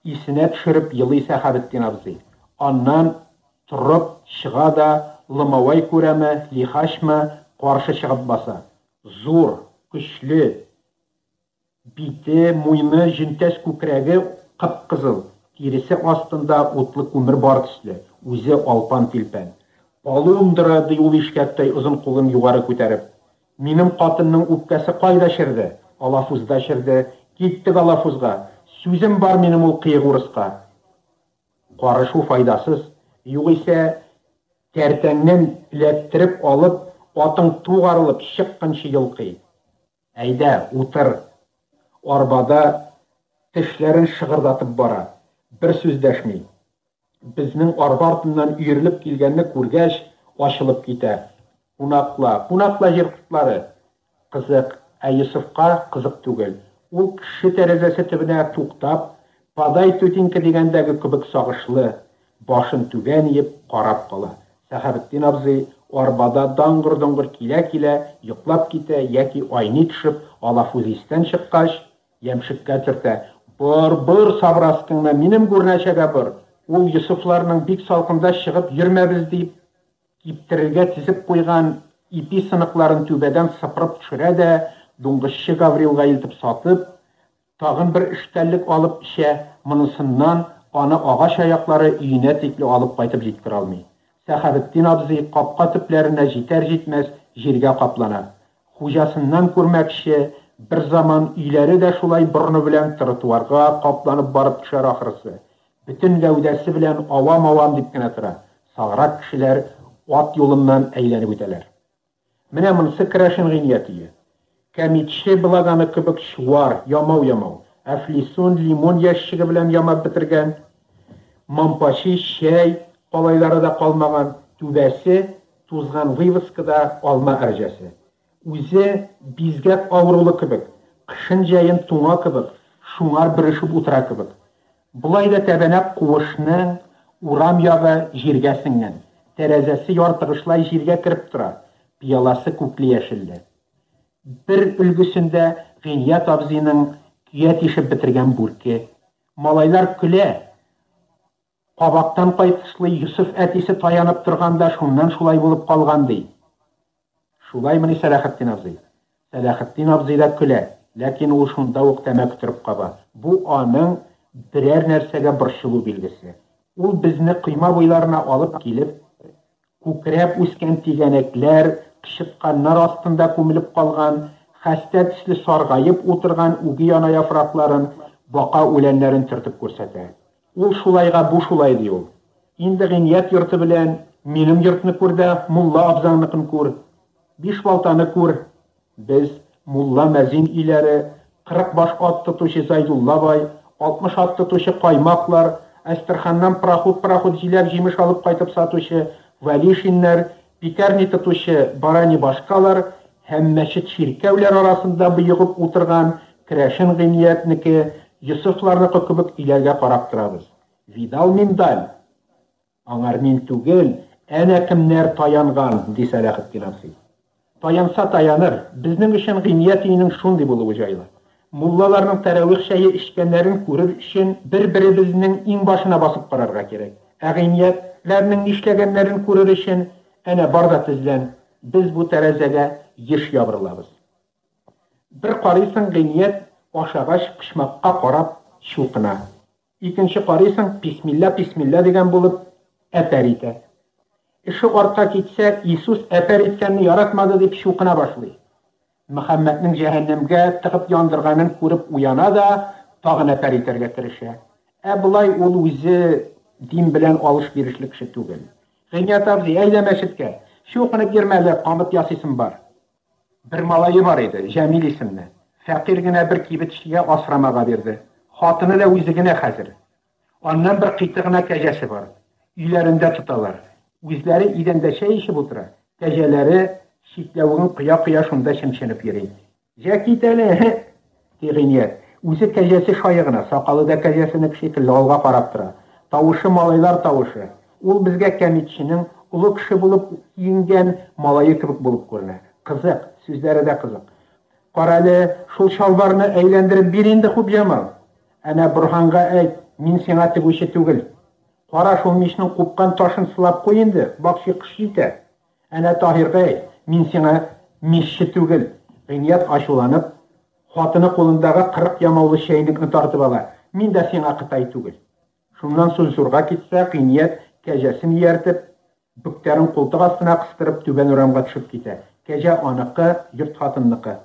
исенә төшереп елый Сәхәбетдин абзый. Аннан торып чыга да, ломовой күрәме, лихачмы, каршы чыгып баса. Зур, көчле. Бите, муены, җөнтәс күкрәге кып-кызыл, тиресе астында утлы күмер бар төсле, үзе алпан-тилпән. Полундра, ди ул ишкәктәй озын кулын югары күтәреп. Минем катынның үпкәсе кайда черде? Алафузда черде. Киттек Алафузга. Сүзем бар минем ул кыек урыска. Карышу файдасыз. Югыйсә, тәртәңнән эләктереп алып, атың тугарылып чыкканчы йолкый. Әйдә, утыр. Арбада тешләрен шыгырдатып бара. Бер сүз дәшми. Безнең арба артыннан өерелеп килгәнне күргәч, ачылып китә. Кунакла, кунакла җир кортлары! Кызык, ә Йосыфка кызык түгел. Ул кеше тәрәзәсе төбенә туктап, подай тутенька дигәндәге кебек сагышлы, башын түбән иеп карап кала. Сәхәбетдин абзый арбада даңгыр-доңгыр килә-килә йоклап китә яки айный төшеп, алафуз истән чыккач, ямшеккә төртә, Бор, бор сабраскыңны, минем гүрнәчәгә бор! Ул Йосыфларның бик салкында чыгып йөрмәбез дип, киптерергә тезеп куйган ипи сыныкларын түбәдән сыпырып төшерә дә, дуңгызчы Гаврилга илтеп сатып, Тагын бер өштәллек алып эчә, монысыннан аны агач аяклары өенә тикле алып кайтып җиткерә алмый. Сәхәбетдин абзый капка төпләренә җитәр-җитмәс җиргә каплана. Хуҗасыннан күрмәкче, берзаман өйләре дә шулай борыны белән тротуарга капланып барып төшәр ахрысы. Бөтен гәүдәсе белән авам-авам дип кенә тора. Саграк кешеләр ат юлыннан әйләнеп үтәләр. Менә монысы керәшен Гыйният өе. Кәмитче благаны кебек чуар, ямау-ямау. Әфлисун, лимон ящигы белән ямап бетергән. Мампачи, чәй калайлары да калмаган. Түбәсе, тузган вывескада алма әрҗәсе. Үзе бизгәк авырулы кебек, кышын-җәен туңа кебек, шуңар бөрешеп утыра кебек. Болай да тәбәнәк куышның урам ягы җиргә сеңгән, тәрәзәсе яртыгышлай җиргә кереп тора, пыяласы күкле-яшелле. Бер өлгесендә Гыйният абзыйның көя тишеп бетергән бүрке. Малайлар көлә. Кабактан кайтышлый Йосыф әтисе таянып торган да шуннан шулай булып калган, ди. Шулаймыни, Сәләхетдин абзый? Сәләхетдин абзый да көлә, ләкин ул шунда ук тәмәке төреп каба. Бу аның берәр нәрсәгә борчылу билгесе. Ул безне койма буйларына алып килеп, күкрәп үскән тигәнәкләр, кычытканнар астында күмелеп калган, хәстә төсле саргаеп утырган үги ана яфракларын, бака үләннәрен төртеп күрсәтә. Ул шулайга бу шулай, ди ул. Инде Гыйният йорты белән минем йортны күр дә мулла абзаңныкын күр. Бишбалтаны күр. Без, мулла-мәзин өйләре, 40 баш ат тотучы Зайдулла бай, 60 ат тотучы Каймаклар, Әстерханнан прахут-прахут җиләк-җимеш алып кайтып сатучы Вәлишиннәр, пекарня тотучы Барани башкалар һәм мәчет-чиркәүләр арасында боегып утырган керәшен Гыйниятнеке, Йосыфларныкы кебек өйләргә карап торабыз. Видал миндаль! Аңар мин түгел, әнә кемнәр таянган, ди Сәләхетдин абзый. Таянса таяныр, безнең өчен Гыйният өенең шундый булуы җайлы. Муллаларның тәравих чәе эчкәннәрен күрер өчен бер-беребезнең иңбашына басып карарга кирәк. Ә Гыйниятләрнең нишләгәннәрен күрер өчен, әнә бар да тезлән, без бу тәрәзәгә еш ябырылабыз. Бер карыйсың, Гыйният ашагач почмакка карап чукына. Икенче карыйсың, писмилла, писмилла дигән булып, әпәр итә. Эше артка китсә, Иисус әпәр иткәнне яратмады дип чукына башлый. Мөхәммәтнең җәһәннәмгә тыгып яндырганын күреп уяна да, тагын әпәр итәргә керешә. Ә болай ул үзе дин белән алыш-бирешле кеше түгел. Гыйният абзый, әйдә мәчеткә. Чукынып йөрмә әле, камыт ясыйсым бар. Бер малае бар иде, Җәмил исемле. Фәкыйрь генә бер кибетчегә асрамага бирде. Хатыны да үзе генә хәзер. Аннан бер кыйты гына кәҗәсе бар. Өйләрендә тоталар. Үзләре идәндә чәй эчеп утыра, кәҗәләре чикләвеген коя-коя шунда чемченеп йөри. Җә, кит әле, эһе! ди Гыйният. Үзе кәҗәсе шае гына, сакалы да кәҗәсенеке шикелле алга карап тора. Тавышы малайлар тавышы. Ул безгә кәмитченең олы кеше булып киенгән малае кебек булып күренә. Кызык, сүзләре дә кызык. Карале, шул чалбарны әйләндереп бир инде, Хупҗамал. Әнә Борһанга әйт, мин сиңа тегүче түгел. Кара, шул мичнең купкан ташын сылап куй инде, бакчи кыш җитә. Әнә Таһирга әйт, мин сиңа мичче түгел. Гыйният ачуланып, хатыны кулындагы 40 ямаулы чәйнекне тартып ала. Мин дә сиңа кытай түгел. Шуннан сүз зурга китсә, Гыйният кәҗәсен ияртеп, бөктәрен култык астына кыстырып, түбән урамга төшеп китә. Кәҗә аныкы, йорт хатынныкы.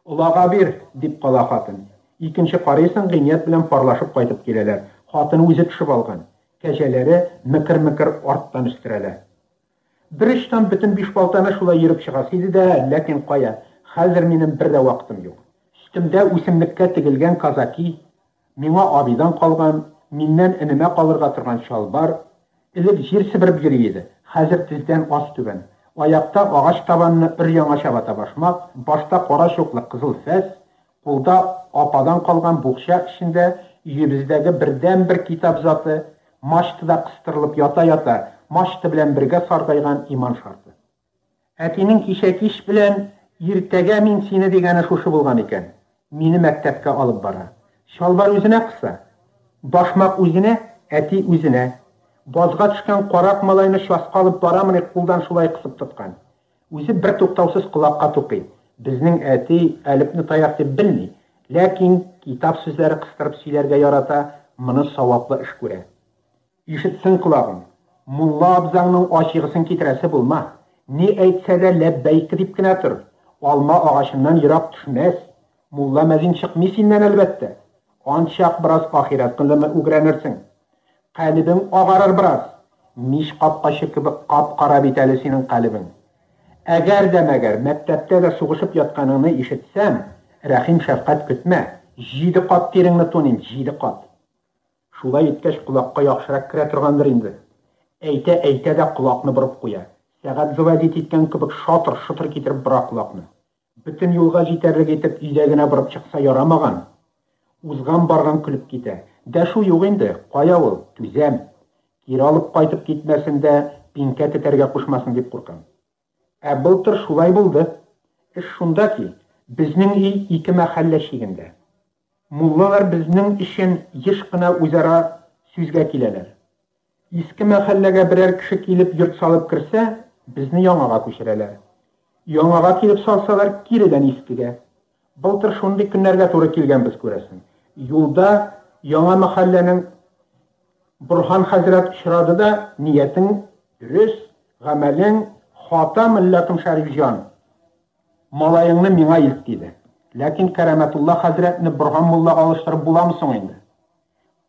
Олага бир, дип кала хатын. Икенче карыйсың, Гыйният белән парлашып кайтып киләләр. Хатын үзе төшеп алган. Кәҗәләре мекер-мекер арттан өстерәлә. Бер очтан бөтен Бишбалтаны шулай йөреп чыгасы иде дә, ләкин кая, хәзер минем бер дә вакытым юк. Өстемдә үсемлеккә тегелгән казаки, миңа абыйдан калган, миннән энемә калырга торган чалбар, элек җир себереп йөри иде, хәзер тездән аз түбән. Аякта агач табанлы өр-яңа чабата башмак, башта кара чуклы кызыл фәс, кулда ападан калган букча эчендә өебездәге бердәнбер китап заты, мачтада кыстырылып ята-ята, мачта белән бергә саргайган Иман шарты. Әтинең кичә кич белән, Иртәгә мин сине дигәне шушы булган икән. Мине мәктәпкә алып бара. Чалбар үзенә кыса. Башмак үзенә, әти үзенә. Базга төшкән карак малайны часка алып барамыни кулдан шулай кысып тоткан. Үзе бертуктаусыз колакка тукый. Безнең әти әлепне таяк дип белми, ләкин китап сүзләре кыстырып сөйләргә ярата, моны саваплы эш күрә. Ишетсен колагың, мулла абзаңның ачигысын китерәсе булма. Ни әйтсә дә ләббәйк дип кенә тор. Алма агачыннан ерак төшмәс. Мулла-мәзин чыкмый синнән, әлбәттә. Анчак бераз ахирәт гыйлеме үгрәнерсең. Калебең агарыр бераз. Мич капкачы кебек кап-кара бит әле синең калебең. Әгәр дә мәгәр мәктәптә дә сугышып ятканыңны ишетсәм, рәхим-шәфкать көтмә, җиде кат тиреңне туныйм, җиде кат. Шулай иткәч, колакка яхшырак керә торгандыр инде. Әйтә-әйтә дә колакны борып куя. Сәгать заводить иткән кебек шатыр-шотыр китереп бора колакны. Бөтен юлга җитәрлек итеп өйдә генә борып чыкса ярамаган. Узган-барган көлеп китә. Дәшү юк инде, кая ул, түзәм. Кире алып кайтып китмәсен дә, пинкә тетәргә кушмасын дип куркам. Ә былтыр шулай булды. Эш шунда ки, безнең өй ике мәхәллә чигендә. Муллалар безнең өчен еш кына үзара сүзгә киләләр. Иске мәхәлләгә берәр кеше килеп йорт салып керсә, безне яңага күчерәләр. Яңага килеп салсалар, киредән искегә. Былтыр шундый көннәргә туры килгәнбез, күрәсең. Юлда яңа мәхәлләнең Борһан хәзрәт очрады да, ниятең дөрес, гамәлең хата, мөлләкем Шәрифҗан. Малаеңны миңа илт, диде. Ләкин Кәрамәтулла хәзрәтне Борһан муллага алыштырып буламы соң инде?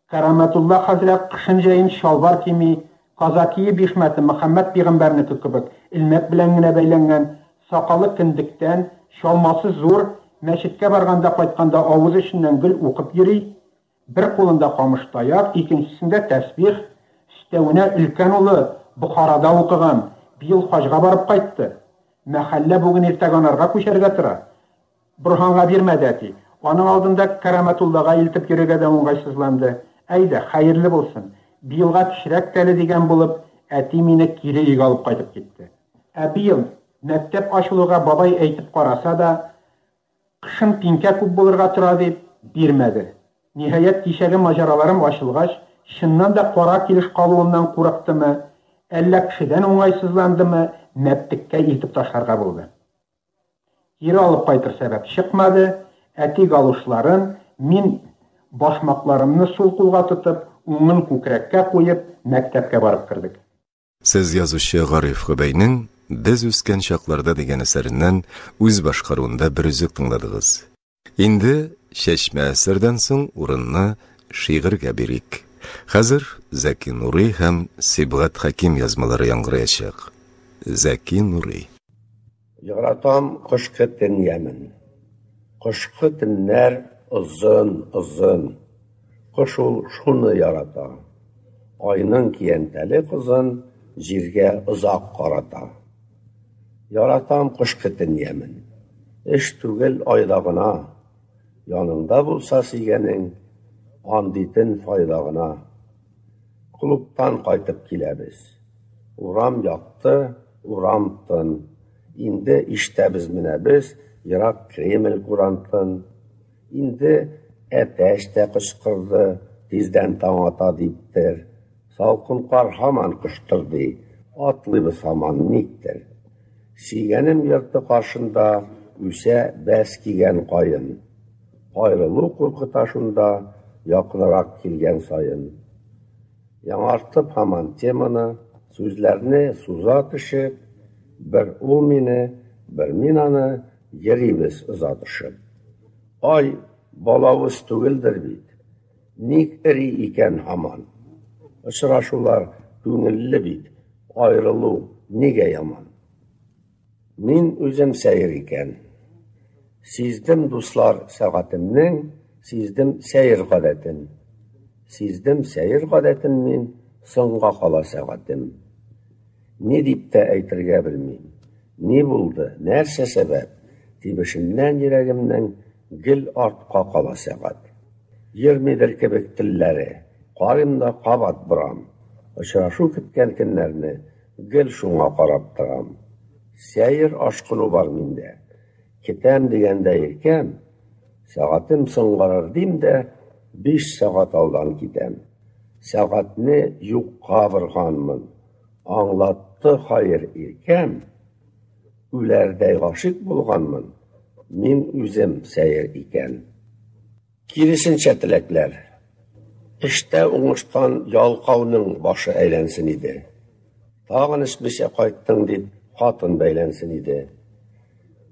Кәрамәтулла хәзрәт кышын-җәен чалбар кими, казакие бишмәте Мөхәммәд пигамбәрнеке кебек элмәк белән генә бәйләнгән, сакалы кендектән, чалмасы зур, мәчеткә барганда-кайтканда авыз эченнән гел укып йөри, бер кулында камыш таяк, икенчесендә тәсбих, өстәвенә өлкән улы Бохарада укыган, быел хаҗга барып кайтты. Мәхәллә бүген-иртәгә анарга күчәргә тора. Борһанга бирмәде әти. Аның алдында Кәрамәтуллага илтеп йөрергә дә уңгайсызланды. Әйдә, хәерле булсын. Быелга кечерәк тә әле дигән булып, әти мине кире өйгә алып кайтып китте. Ә быел, мәктәп ачылуга бабай әйтеп караса да, кышын тиңкә күп булырга тора дип, бирмәде. Ниһаять, кичәге маҗараларым ачылгач, чыннан да кара килеш калуымнан курыктымы, әллә кешедән уңайсызландымы, мәптеккә илтеп ташларга булды. Кире алып кайтыр сәбәп чыкмады, әти галушларын, мин башмакларымны сул кулга тотып, уңын күкрәккә куеп, мәктәпкә барып кердек. Сез язучы Гариф Гобәйнең Без үскән чакларда дигән әсәреннән үз башкаруында бер өзек тыңладыгыз. Инде чәчмә әсәрдән соң урынны шигырьгә бирик. Хәзер Зәки Нурый һәм Сибгат Хәким язмалары яңгыраячак. Зәки Нурый. Яратам кышкы төн ямен. Кышкы төннәр озын, озын. Кыш ул шуны ярата. Айның киянтәле кызын җиргә озак карата. Яратам кышкы төн ямен. Эш түгел айда гына. Яныңда булса сөйгәнең, андый төн файда гына. Клубтан кайтып киләбез. Урам якты, урам тын. Инде ишетәбез менә без ерак Кремль курантын. Инде әтәч тә кычкырды, тиздән таң ата диптер. Салкын кар һаман кыштырдый, атлыйбыз һаман никтер. Сөйгәнем йорты каршында үсә бәс кигән каен. Аерылу куркыта шунда, якынрак килгән саен. Яңартып һаман теманы, сүзләрне суза төшеп, бер ул мине, бер мин аны йөрибез озатышып. Ай балавыз түгелдер бит, ник эри икән һаман? Очрашулар күңелле бит, аерылу нигә яман? Мин үзем сәер икән. Сиздем, дуслар, сәгатемнең, сиздем сәер гадәтен. Сиздем сәер гадәтен мин, соңга кала сәгатем. Ни дип тә әйтергә белмим. Ни булды, нәрсә сәбәп? Тибешеннән йөрәгемнең гел артка кала сәгать. Йөрмидер кебек телләре, карыйм да кабат борам. Очрашу көткән көннәрне Гел шуңа карап торам. Сәер ашкыну бар миндә. Кетәм дигәндә иркәм, сәгатем соңгарыр дим дә, биш сәгать алдан китәм. Сәгатьне юкка борганмын. Аңлатты хәер иркәм, үләрдәй гашыйк булганмын, мин үзем сәер икән. Киресенчә теләкләр. Эштә уңыштан ялкауның башы әйләнсен иде. Тагын эчмичә кайттың дип, хатын бәйләнсен иде.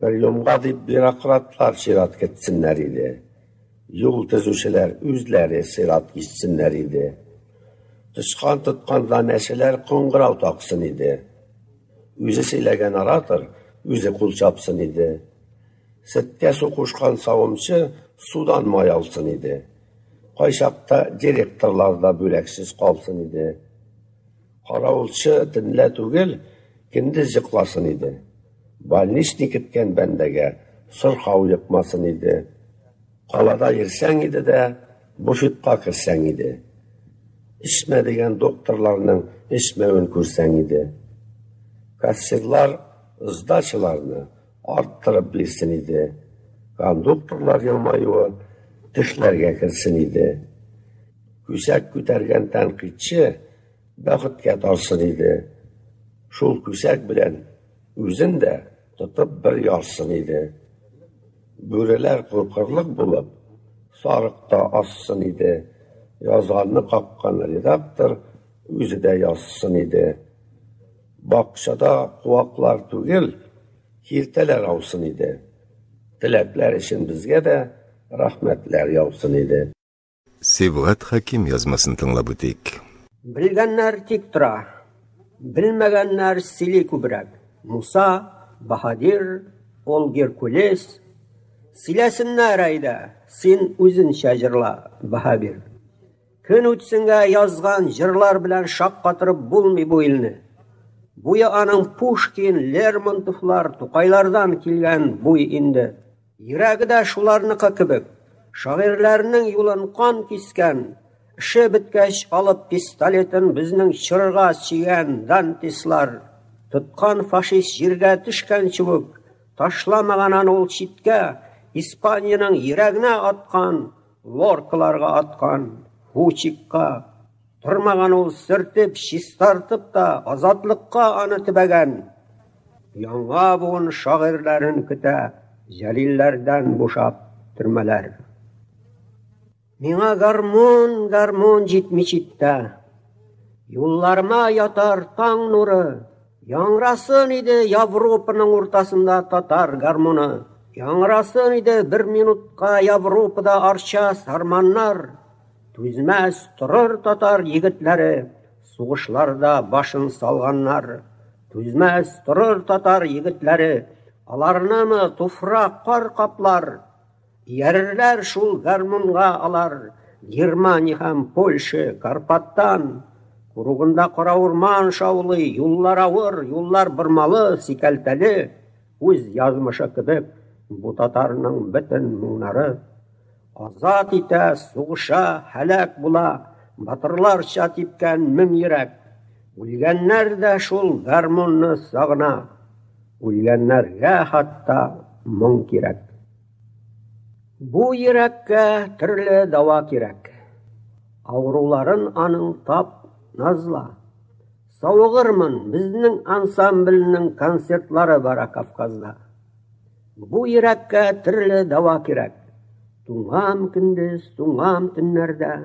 Бер йомга дип бюрократлар чират көтсеннәр иде. Юл төзүчеләр үзләре сират кичсеннәр иде. Тычкан тотканда мәчеләр кыңгырау таксын иде. Үзе сөйләгән оратор үзе кул чапсын иде. Сөткә су кушкан савымчы судан май алсын иде. Кайчакта директорлар да бүләксез калсын иде. Каравылчы төнлә түгел, көндез йокласын иде. Больничный көткән бәндәгә сырхау йокмасын иде. Калада йөрсәң иде дә, буфетка керсәң иде. Эчмә дигән докторларның эчмәвен күрсәң иде. Кассирлар сдачаларны арттырып бирсен иде. Кондукторлар елмаюы тешләргә керсен иде. Күсәк күтәргән тәнкыйтьче бәхеткә тарсын иде. Шул күсәк белән үзен дә тотып бер ярсын иде. Бүреләр куркырлык булып, сарык та ассын иде. Язганны каккан редактор үзе дә язсын иде. Бакчада куаклар түгел, киртәләр аусын иде. Теләкләр өчен безгә дә рәхмәтләр яусын иде. Сибгат Хәким язмасын тыңлап үтик. Белгәннәр тик тора, белмәгәннәр сөйли күбрәк. Муса, Баһадир, ул Геркулес. Сөйләсеннәр әйдә, син үзенчә җырла, Баһадир. Көн үтсенгә язган җырлар белән шаккатырып булмый бу илне. Буе аның Пушкин, Лермонтовлар, Тукайлардан килгән буй инде. Йөрәге дә шуларныкы кебек. Шагыйрьләрнең юлын кан кискән, эше беткәч алып пистолетын безнең чорга чигән дантислар. Тоткан фашист җиргә төшкәнче үк, ташламаган аны ул читкә, Испаниянең йөрәгенә аткан, Лоркаларга аткан, Фучикка. Тормаган ул сөртеп, чистартып та, азатлыкка аны төбәгән. Яңа буын шагыйрьләрен көтә, Җәлилләрдән бушап төрмәләр. Миңа гармун, гармун җитми читтә. Юлларыма ятар таң нуры. Яңрасын иде Европаның уртасында татар гармуны. Яңрасын иде бер минутка Европада арча сарманнар. Түзмәс торыр татар егетләре, сугышларда башын салганнар. Түзмәс торыр татар егетләре, аларнымы туфрак кар каплар. Иярерләр шул гармунга алар Германия һәм Польша, Карпаттан. Куругында кара урман шаулый, юллар авыр, юллар бормалы, сикәлтәле. Үз язмышы кебек бу татарның бөтен моңнары. Азат итә, сугыша, һәлак була, батырларча типкән мең йөрәк. Үлгәннәр дә шул гармунны сагына. Үлгәннәргә хәтта моң кирәк. Бу йөрәккә төрле дава кирәк. Авыруларын аның тап, назла. Савыгырмын, безнең ансамбльнең концертлары бара Кавказда. Бу йөрәккә төрле дава кирәк. Туңам көндез, туңам төннәрдә.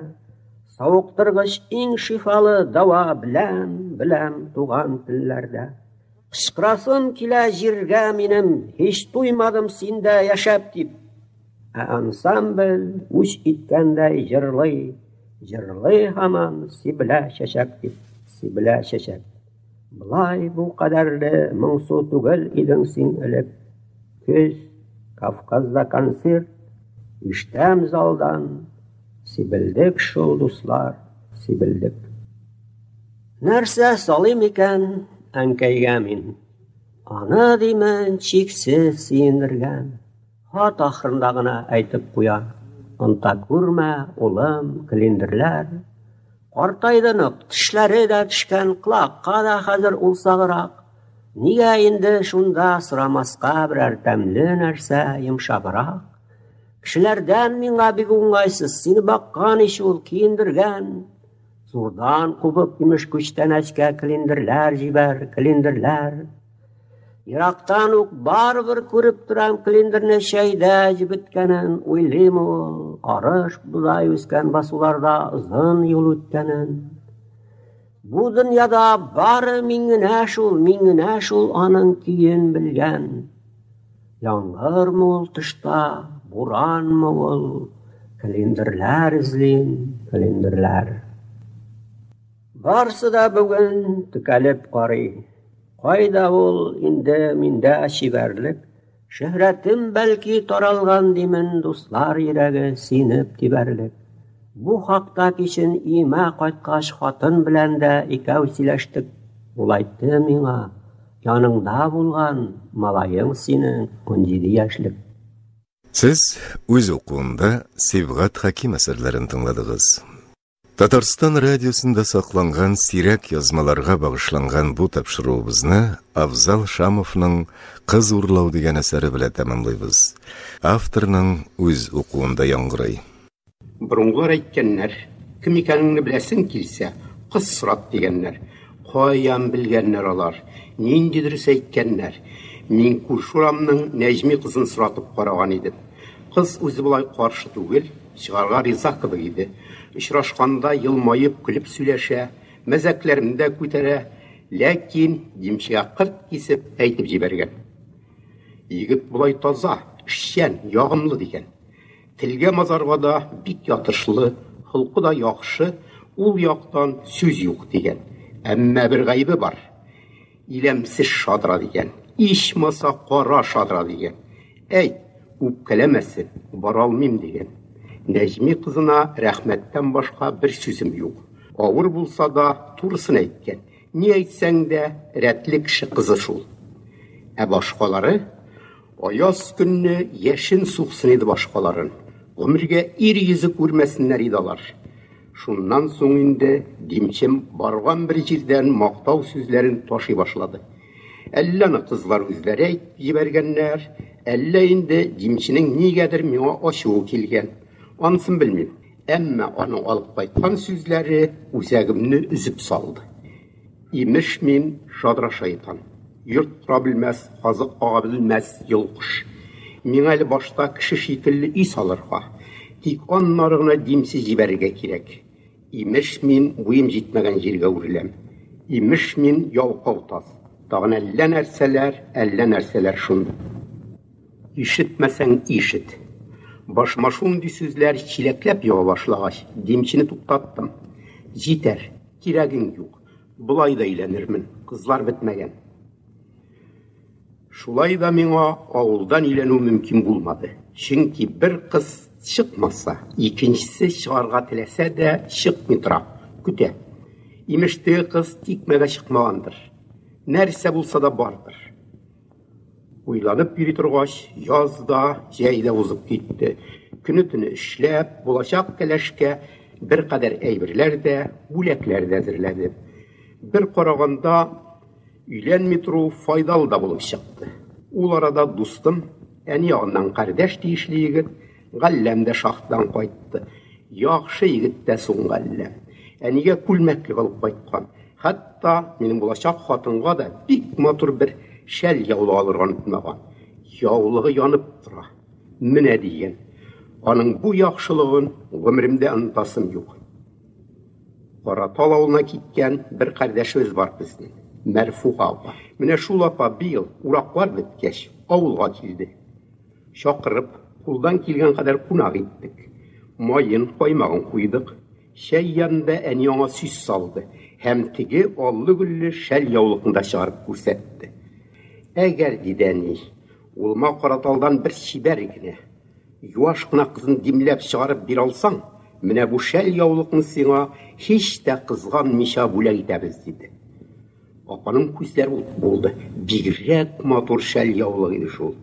Савыктыргыч иң шифалы дава беләм, беләм туган телләрдә. Кычкырасым килә җиргә минем, һич туймадым синдә яшәп дип. Ә ансамбль үч иткәндәй җырлый, җырлый һаман сибелә чәчәк дип, сибелә чәчәк. Болай бу кадәрле моңсу түгел идең син элек. Көз, Кавказда концерт, ишетәм залдан, сибелдек шул, дуслар, сибелдек. Нәрсә салыйм икән әнкәйгә мин? Аны, димен, чиксез сөендергән. Хат ахырында гына әйтеп куя. Онта күрмә, улым, клиндерләр. Картайды нык, тешләре дә төшкән, колакка да хәзер ул саграк. Нигә инде шунда сорамаска берәр тәмле нәрсә, йомшаграк? Кешеләрдән миңа бик уңайсыз, сине баккан ич ул, киендергән. Зурдан кубып, имеш, күчтәнәчкә клиндерләр җибәр, клиндерләр. Ерактан ук барыбер күреп торам клиндерне чәйдә җебеткәнен, уйлыйм ул, арыш, бодай үскән басуларда озын юл үткәнен. Бу дөньяда бары мин генә шул, мин генә шул аның көен белгән. Яңгырмы ул тышта, буранмы ул, клиндерләр эзлим, клиндерләр. Барсы да бүген текәлеп карый. Кайда ул инде миндә чибәрлек? Шөһрәтем бәлки таралган димен, дуслар йөрәге синеп тибәрлек. Бу хакта кичен өемә кайткач хатын белән дә икәү сөйләштек. Ул әйтте миңа, яныңда булган малаең синең 17 яшьлек. Сез үз укуында Сибгат Хәким әсәрләрен тыңладыгыз. Татарстан радиосында сакланган сирәк язмаларга багышланган бу тапшыруыбызны Афзал Шамовның Кыз урлау дигән әсәре белән тәмамлыйбыз. Авторның үз укуында яңгырый. Борынгылар әйткәннәр, кем икәнеңне беләсең килсә, кыз сорат дигәннәр. Каян белгәннәр алар? Нинди дөрес әйткәннәр? Мин күрше урамның Нәҗми кызын соратып караган идем. Кыз үзе болай каршы түгел, Чыгарга риза кебек иде. Очрашканда елмаеп, көлеп сөйләшә, мәзәкләрне дә күтәрә, ләкин димчегә кырт кисеп әйтеп җибәргән. Егет болай таза, эшчән, ягымлы дигән. Телгә-мазарга да бик ятышлы, холкы да яхшы, ул яктан сүз юк дигән. Әмма бер гаебе бар. Иләмсез шадра дигән. Ичмаса кара шадра дигән. Әйт, үпкәләмәсен, бара алмыйм дигән. Нәҗми кызына рәхмәттән башка бер сүзем юк. Авыр булса да, турысын әйткән. Ни әйтсәң дә, рәтле кеше кызы шул. Ә башкалары? Аяз көнне яшен суксын иде башкаларын. Гомергә ир йөзе күрмәсеннәр иде алар. Шуннан соң инде димчем барган бер җирдән мактау сүзләрен ташый башлады. Әллә аны кызлар үзләре әйтеп җибәргәннәр, әллә инде димченең нигәдер миңа ачуы килгән. Анысын белмим. Әмма аның алып кайткан сүзләре үзәгемне өзеп салды. Имеш мин шадра шайтан. Йорт кора белмәс, казык кага белмәс йолкыш. Миңа әле башта кеше шикелле өй салырга, тик аннары гына димсез җибәрергә кирәк. Имеш мин буем җитмәгән җиргә үреләм. Имеш мин ялкау таз. Тагын әллә нәрсәләр, әллә нәрсәләр шунда. Ишетмәсәң ишет. Башыма шундый сүзләр чиләкләп ява башлагач, димчене туктаттым. Җитәр, кирәгең юк. Болай да өйләнермен, кызлар бетмәгән. Шулай да миңа авылдан өйләнү мөмкин булмады. Чөнки бер кыз чыкмаса, икенчесе чыгарга теләсә дә чыкмый тора, көтә. Имеш, теге кыз тикмәгә чыкмагандыр. Нәрсә булса да бардыр. Уйланып йөри торгач, яз да, җәй дә узып китте. Көне-төне эшләп, булачак кәләшкә беркадәр әйберләр дә, бүләкләр дә әзерләдем. Бер караганда, өйләнми тору файдалы да булып чыкты. Ул арада дустым, әни ягыннан кардәш тиешле егет, Галләм дә шахтадан кайтты. Яхшы егет тә соң Галләм. Әнигә күлмәклек алып кайткан. Хәтта минем булачак хатынга да бик матур бер шәл яулык алырга онытмаган. Яулыгы янып тора. Менә дигән. Аның бу яхшылыгын гомеремдә онытасым юк. Каратал авылына киткән бер кардәшебез бар безнең, Мәрфуга апа. Менә шул апа быел, ураклар беткәч, авылга килде. Чакырып, Кулдан килгән кадәр кунак иттек. Маен, каймагын куйдык. Чәй янында әни аңа сүз салды һәм теге аллы-гөлле шәл яулыкны да чыгарып күрсәтте. Әгәр, диде әни, улыма Караталдан бер чибәр генә, юаш кына кызын димләп чыгарып бирә алсаң, менә бу шәл яулыкны сиңа һич тә кызганмыйча бүләк итәбез, диде. Апаның күзләре ут булды. Бигрәк матур шәл яулык иде шул.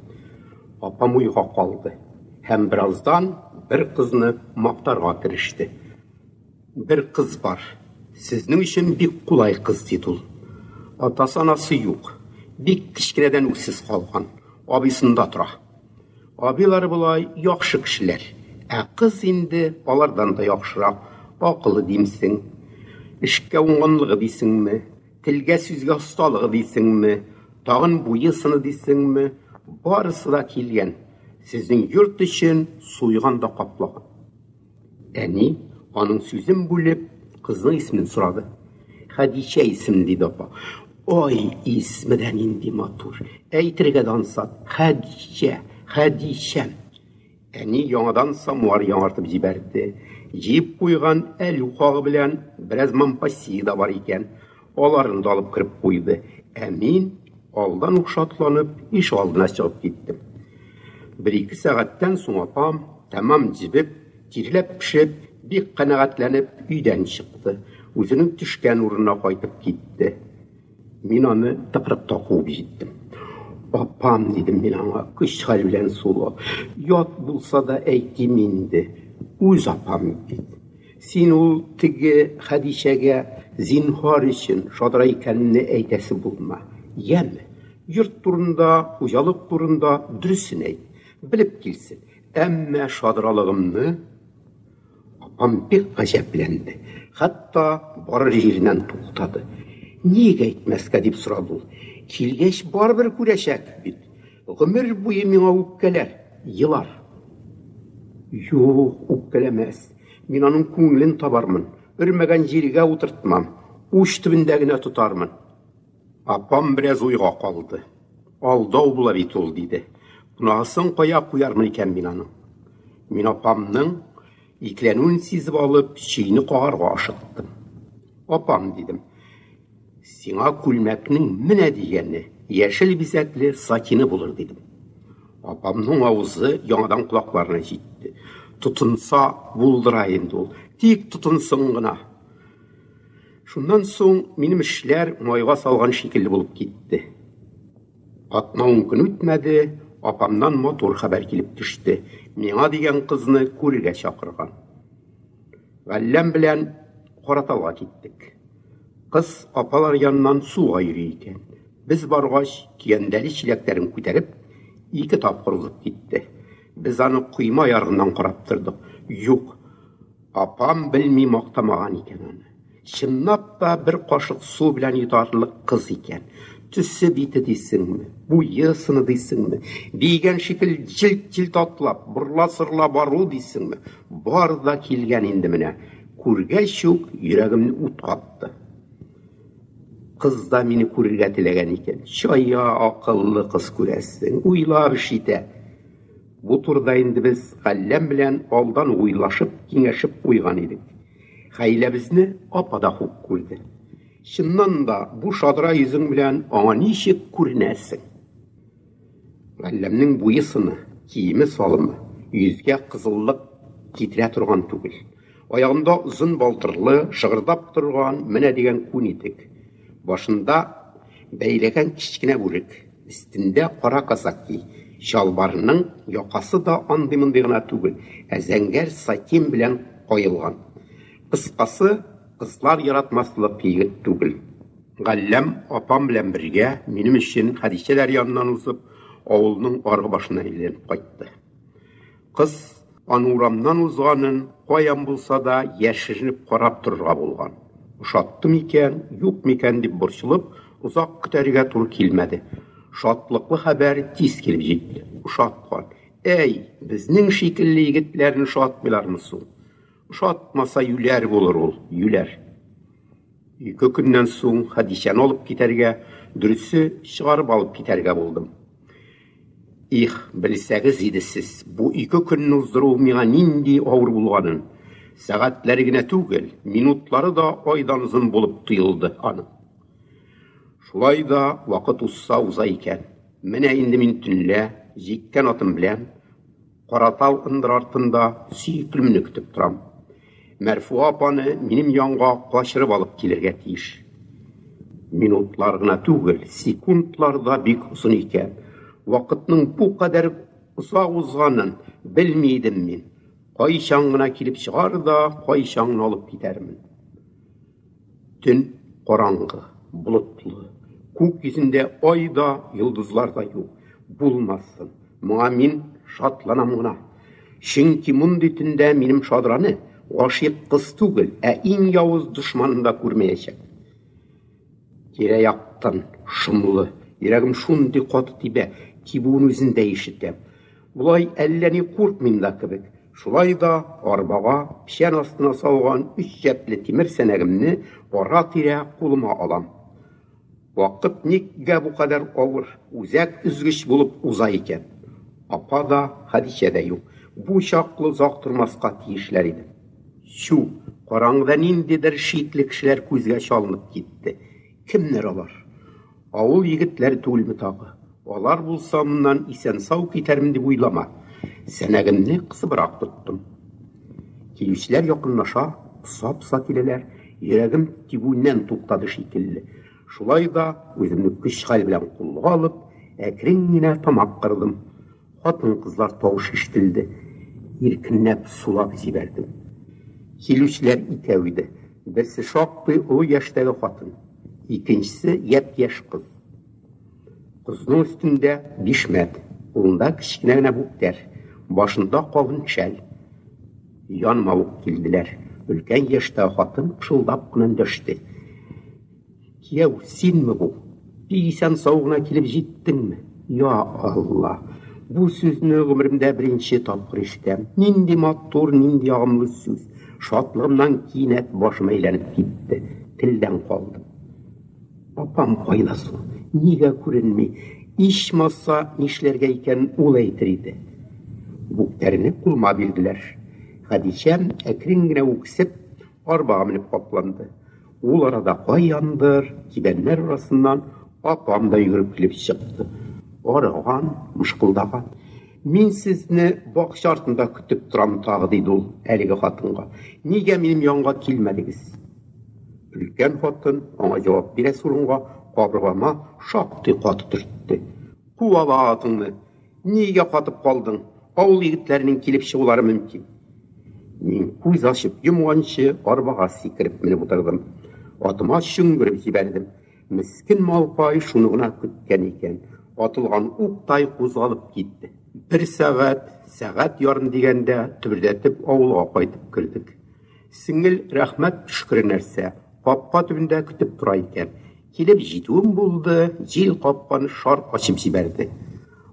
Апам уйга калды һәм бераздан бер кызны мактарга кереште. Бер кыз бар. Сезнең өчен бик кулай кыз, диде ул. Атасы-анасы юк. Бик кечкенәдән үксез калган. Абыйсында тора. Абыйлары болай яхшы кешеләр. Ә кыз инде алардан да яхшырак, акылы димсең, эшкә уңганлыгы дисеңме, телгә-сүзгә осталыгы дисеңме, тагын буе-сыны дисеңме, барысы да килгән. Сезнең йорт өчен суйган да каплаган. Әни, аның сүзен бүлеп, кызның исемен сорады. Хәдичә исем, диде апа. Ой, исме дә нинди матур. Әйтергә дә ансат. Хәдичә, Хәдичәм. Әни яңадан самовар яңартып җибәрде. Җыеп куйган әлү кагы белән бераз мампасии да бар икән. Аларын да алып кереп куйды. Ә мин, алдан ук шатланып, ишегалдына чыгып киттем. Бер-ике сәгатьтән соң апам, тәмам җебеп, тирләп-пешеп, бик канәгатьләнеп өйдән чыкты. Үзенең төшкән урынына кайтып китте. Мин аны тыкрыкта куып җиттем. Апам, дидем мин аңа, көч-хәл белән сулап, ят булса да әйтим инде, үз апам бит. Син ул теге Хәдичәгә зинһар өчен шадра икәнне әйтәсе булма, яме? Йорт турында, хуҗалык турында дөресен әйт, белеп килсен. Әмма шадралыгымны Апам бик гаҗәпләнде. Хәтта барыр җиреннән туктады. Нигә әйтмәскә дип сорады ул. Килгәч барыбер күрәчәк бит. Гомер буе миңа үпкәләр, елар. Юк, үпкәләмәс. Мин аның күңелен табармын. Өрмәгән җиргә утыртмам. Уч төбендә генә тотармын. Апам бераз уйга калды. Алдау була бит ул, диде. Гөнаһысын кая куярмын икән мин аның? Мин апамның икеләнүен сизеп алып, чөйне кагарга ашыктым. Апам, дидем, сиңа күлмәкнең менә дигәне, яшел бизәкле сатины булыр, дидем. Апамның авызы яңадан колакларына җитте. Тотынса булдыра инде ул. Тик тотынсын гына. Шуннан соң минем эшләр майга салган шикелле булып китте. Атна-ун көн үтмәде, апамнан матур хәбәр килеп төште. Миңа дигән кызны күрергә чакырган. Галләм белән Караталга киттек. Кыз апалар яныннан суга йөри икән. Без баргач, көяндәле чиләкләрен күтәреп, ике тапкыр узып китте. Без аны койма ярыгыннан карап тордык. Юк, Апам белми мактамаган икән аны. Чынлап та бер кашык су белән йотарлык кыз икән. Төсе бите дисеңме, буе сыны дисеңме, биегән шикел җелт-җелт атлап, борыла-сырыла бару дисеңме, бар да килгән инде менә. Күргәч үк йөрәгемне ут капты. Кыз да мине күрергә теләгән икән. Чая, акыллы кыз күрәсең, уйлап эш итә. Бу турыда инде без Галләм белән алдан ук уйлашып, киңәшеп куйган идек. Хәйләбезне апа да хуп күрде. Чыннан да, бу шадра йөзең белән аңа ничек күренәсең? Галләмнең буе-сыны, киеме-салымы йөзгә кызыллык китерә торган түгел. Аягында озын балтырлы, шыгырдап торган менә дигән күн итек. Башында бәйләгән кечкенә бүрек, өстендә кара казаки. Чалбарының якасы да андый-мондый гына түгел, ә зәңгәр сатин белән каелган. Кыскасы, кызлар яратмаслык егет түгел. Галләм апам белән бергә минем өчен Хәдичәләр яныннан узып, авылның аргы башына әйләнеп кайтты. Кыз аны урамнан узганын каян булса да яшеренеп карап торырга булган. Ошатты микән, юк микән дип борчылып, озак көтәргә туры килмәде. Шатлыклы хәбәр тиз килеп җитте. Ошаткан. Әй, безнең шикелле егетләрне ошатмыйлармы соң? Ошатмаса юләр булыр ул, юләр. Ике көннән соң Хәдичәне алып китәргә, дөресе, чыгарып алып китәргә булдым. Их, белсәгез иде сез, бу ике көнне уздыру миңа нинди авыр булганын. Сәгатьләре генә түгел, минутлары да айдан озын булып тоелды аның. Шулай да вакыт узса уза икән. Менә инде мин төнлә, җиккән атым белән, Каратау ындыр артында сөеклемне көтеп торам. Мәрфуа апаны минем янга качырып алып килергә тиеш. Минутлар гына түгел, секундлар да бик озын икән. Вакытның бу кадәр озак узганын белми идем мин. Кайчан гына килеп чыгар да, кайчан гына алып китәрмен. Төн караңгы, болытлы. Күк йөзендә ай да, йолдызлар да юк. Булмасын. Моңа мин шатланам гына. Чөнки мондый төндә минем шадраны гашыйк кыз түгел, ә иң явыз дошманым да күрмәячәк. Тирә-як тын, шомлы. Йөрәгем шундый каты тибә, тибүен үзен дә ишетәм. Болай әллә ни куркмыйм да кебек. Шулай да арбага печән астына салган өч җәпле тимер сәнәгемне ара-тирә кулыма алам. Вакыт никгә бу кадәр авыр, үзәк өзгеч булып уза икән? Апа да, Хәдичә дә юк. Бу чаклы озак тормаска тиешләр иде. Чү, караңгыда ниндидер шикле кешеләр күзгә чалынып китте. Кемнәр алар? Авыл егетләре түгелме тагы? Алар булса, моннан исән-сау китәрмен дип уйлама. Сәнәгемне кысыбрак тоттым. Килүчеләр якынлаша, поса-поса киләләр. Йөрәгем тибүеннән туктады шикелле. Шулай да үземне көч-хәл белән кулга алып, әкрен генә тамак кырдым. Хатын-кызлар тавышы ишетелде. Иркенләп сулап җибәрдем. Килүчеләр икәү иде. Берсе шактый олы яшьтәге хатын, икенчесе япь-яшь кыз. Кызның өстендә бишмәт, кулында кечкенә генә бүктәр, башында калын шәл. Яныма ук килделәр. Өлкән яшьтәге хатын пышылдап кына эндәште. Кияү, синме бу? Бик исән-сау гына килеп җиттеңме? Я Алла! Бу сүзне гомеремдә беренче тапкыр ишетәм. Нинди матур, нинди ягымлы сүз. Шатлыгымнан кинәт башым әйләнеп китте. Телдән калдым. Апам кайда соң? Нигә күренми? Ичмаса, нишләргә икәнен ул әйтер иде. Бүктәрне кулыма бирделәр. Хәдичәм, әкрен генә үксеп, арбага менеп капланды. Ул арада каяндыр, кибәннәр арасыннан апам да йөгереп килеп чыкты. Арыган, мышкылдаган. Мин сезне бакча артында көтеп торам тагы, диде ул әлеге хатынга. Нигә минем янга килмәдегез? Өлкән хатын аңа җавап бирәсе урынга кабыргама шактый каты төртте. Куала атыңны! Нигә катып калдың? Авыл егетләренең килеп чыгулары мөмкин. Мин күз ачып йомганчы арбага сикереп менеп утырдым. Атыма чөңгереп җибәрдем. Мескен малкай шуны гына көткән икән. Атылган уктай кузгалып китте. Бер сәгать, сәгать ярым дигәндә төбердәтеп авылга кайтып кердек. Сеңел рәхмәт төшкере нәрсә, капка төбендә көтеп тора икән. Килеп җитүем булды, җил капканы шар ачып җибәрде.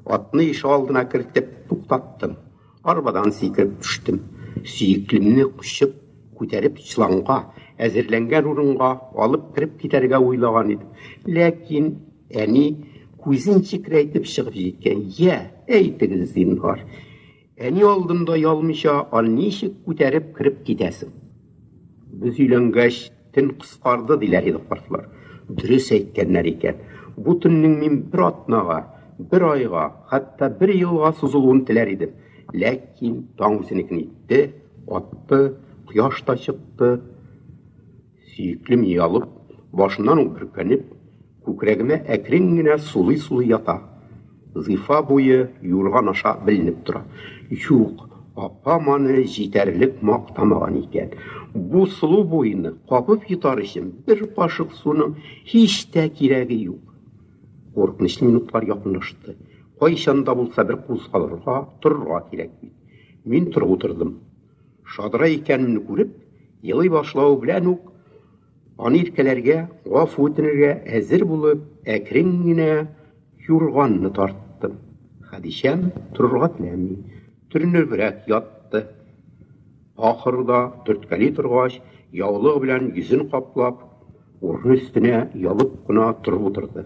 Атны ишегалдына кертеп туктаттым. Арбадан сикереп төштем. Сөеклемне кочып, күтәреп чоланга, әзерләнгән урынга алып кереп китәргә уйлаган идем. Ләкин әни күзен чекрәйтеп чыгып җиткән. Йә, әйтегез, зинһар. Әни алдында оялмыйча, аны ничек күтәреп кереп китәсең? Без өйләнгәч, төн кыскарды, диләр иде картлар. Дөрес әйткәннәр икән. Бу төннең мин бер атнага, бер айга, хәтта бер елга сузылуын теләр идем. Ләкин таң үзенекен итте, атты, кояш та чыкты. Сөеклем оялып, башыннан ук бөркәнеп, күкрәгемә әкрен генә сулый-сулый ята. Зифа буе юрган аша беленеп тора. Юк, апам аны җитәрлек мактамаган икән. Бу сылу буйны кабып йотар өчен бер кашык суның һич тә кирәге юк. Куркынычлы минутлар якынлашты. Кайчан да булса бер кузгалырга, торырга кирәк бит. Мин торып утырдым. Шадра икәнемне күреп, елый башлавы белән үк, аны иркәләргә, гафу үтенергә әзер булып, әкрен генә юрганны тарттым. Хәдичәм торырга теләми, төренебрәк ятты. Ахырда, төрткәли торгач, яулыгы белән йөзен каплап, урын өстенә ябып кына торып утырды.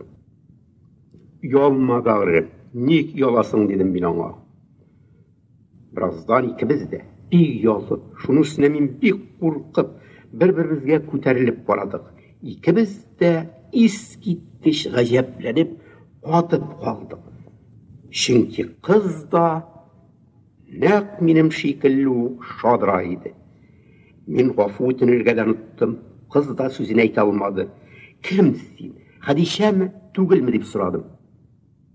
Оялма, бәгърем. Ник ояласың, дидем мин аңа. Бераздан икебез дә бик оялып, шуның өстенә мин бик куркып, бер-беребезгә күтәрелеп карадык. Икебез дә искиткеч гаҗәпләнеп катып калдык. Чөнки кыз да нәкъ минем шикелле үк шадра иде. Мин гафу үтенергә дә оныттым. Кыз да сүзен әйтә алмады. Кем син? Хәдичәме, түгелме дип сорадым.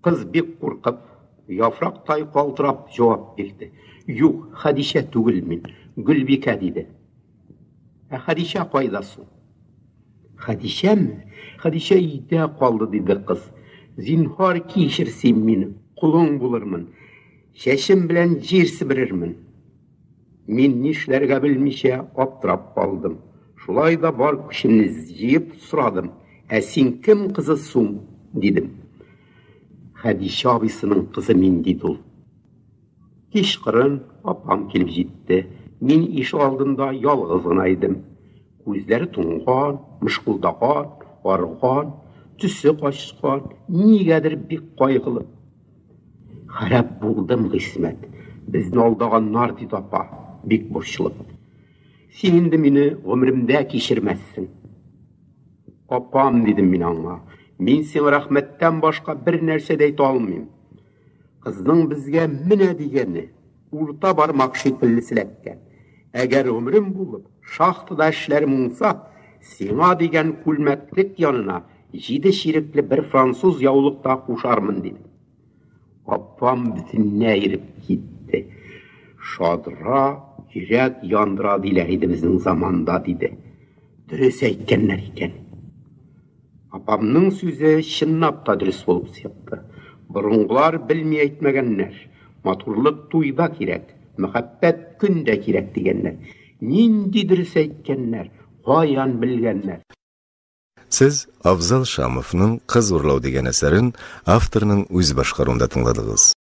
Кыз бик куркып, яфрактай калтырап җавап бирде. Юк, Хәдичә түгел мин, Гөлбикә, диде. Ә Хәдичә кайда соң? Хәдичәме? Хәдичә өйдә калды, диде кыз. Зинһар кичер син мине, колың булырмын. Чәчем белән җир себерермен. Мин нишләргә белмичә аптырап калдым. Шулай да бар көчемне җыеп сорадым. Ә син кем кызы суң? дидем. Хәдичә абыйсының кызы мин, диде ул. Кичкырын апам килеп җитте. Мин ишек алдында ялгыз гына идем. Күзләре тонган, мышкылдаган, арыган, төсе качкан, нигәдер бик кайгылы. Харап булдым, Гыйсмәт. Безне алдаганнар, диде апа, бик борчылып. Син инде мине гомеремдә кичермәссең. Апам, дидем мин аңа, мин сиңа рәхмәттән башка бер нәрсә дә әйтә алмыйм. Кызның безгә менә дигәне, урта бармак шикелле селәккән. Әгәр гомерем булып, шахтада эшләрем уңса, сиңа дигән күлмәклек янына җиде чирекле бер француз яулык та кушармын, диде. Апам бөтенләй иреп китте. Шадра йөрәк яндыра диләр иде безнең заманда, диде. Дөрес әйткәннәр икән. Апамның сүзе чынлап та дөрес булып чыкты. Борынгылар белми әйтмәгәннәр. Матурлык туйда кирәк, мәхәббәт көндә кирәк дигәннәр. Нинди дөрес әйткәннәр, каян белгәннәр? Сез Афзал Шамовның Кыз урлау дигән әсәрен авторның үз башкаруында тыңладыгыз.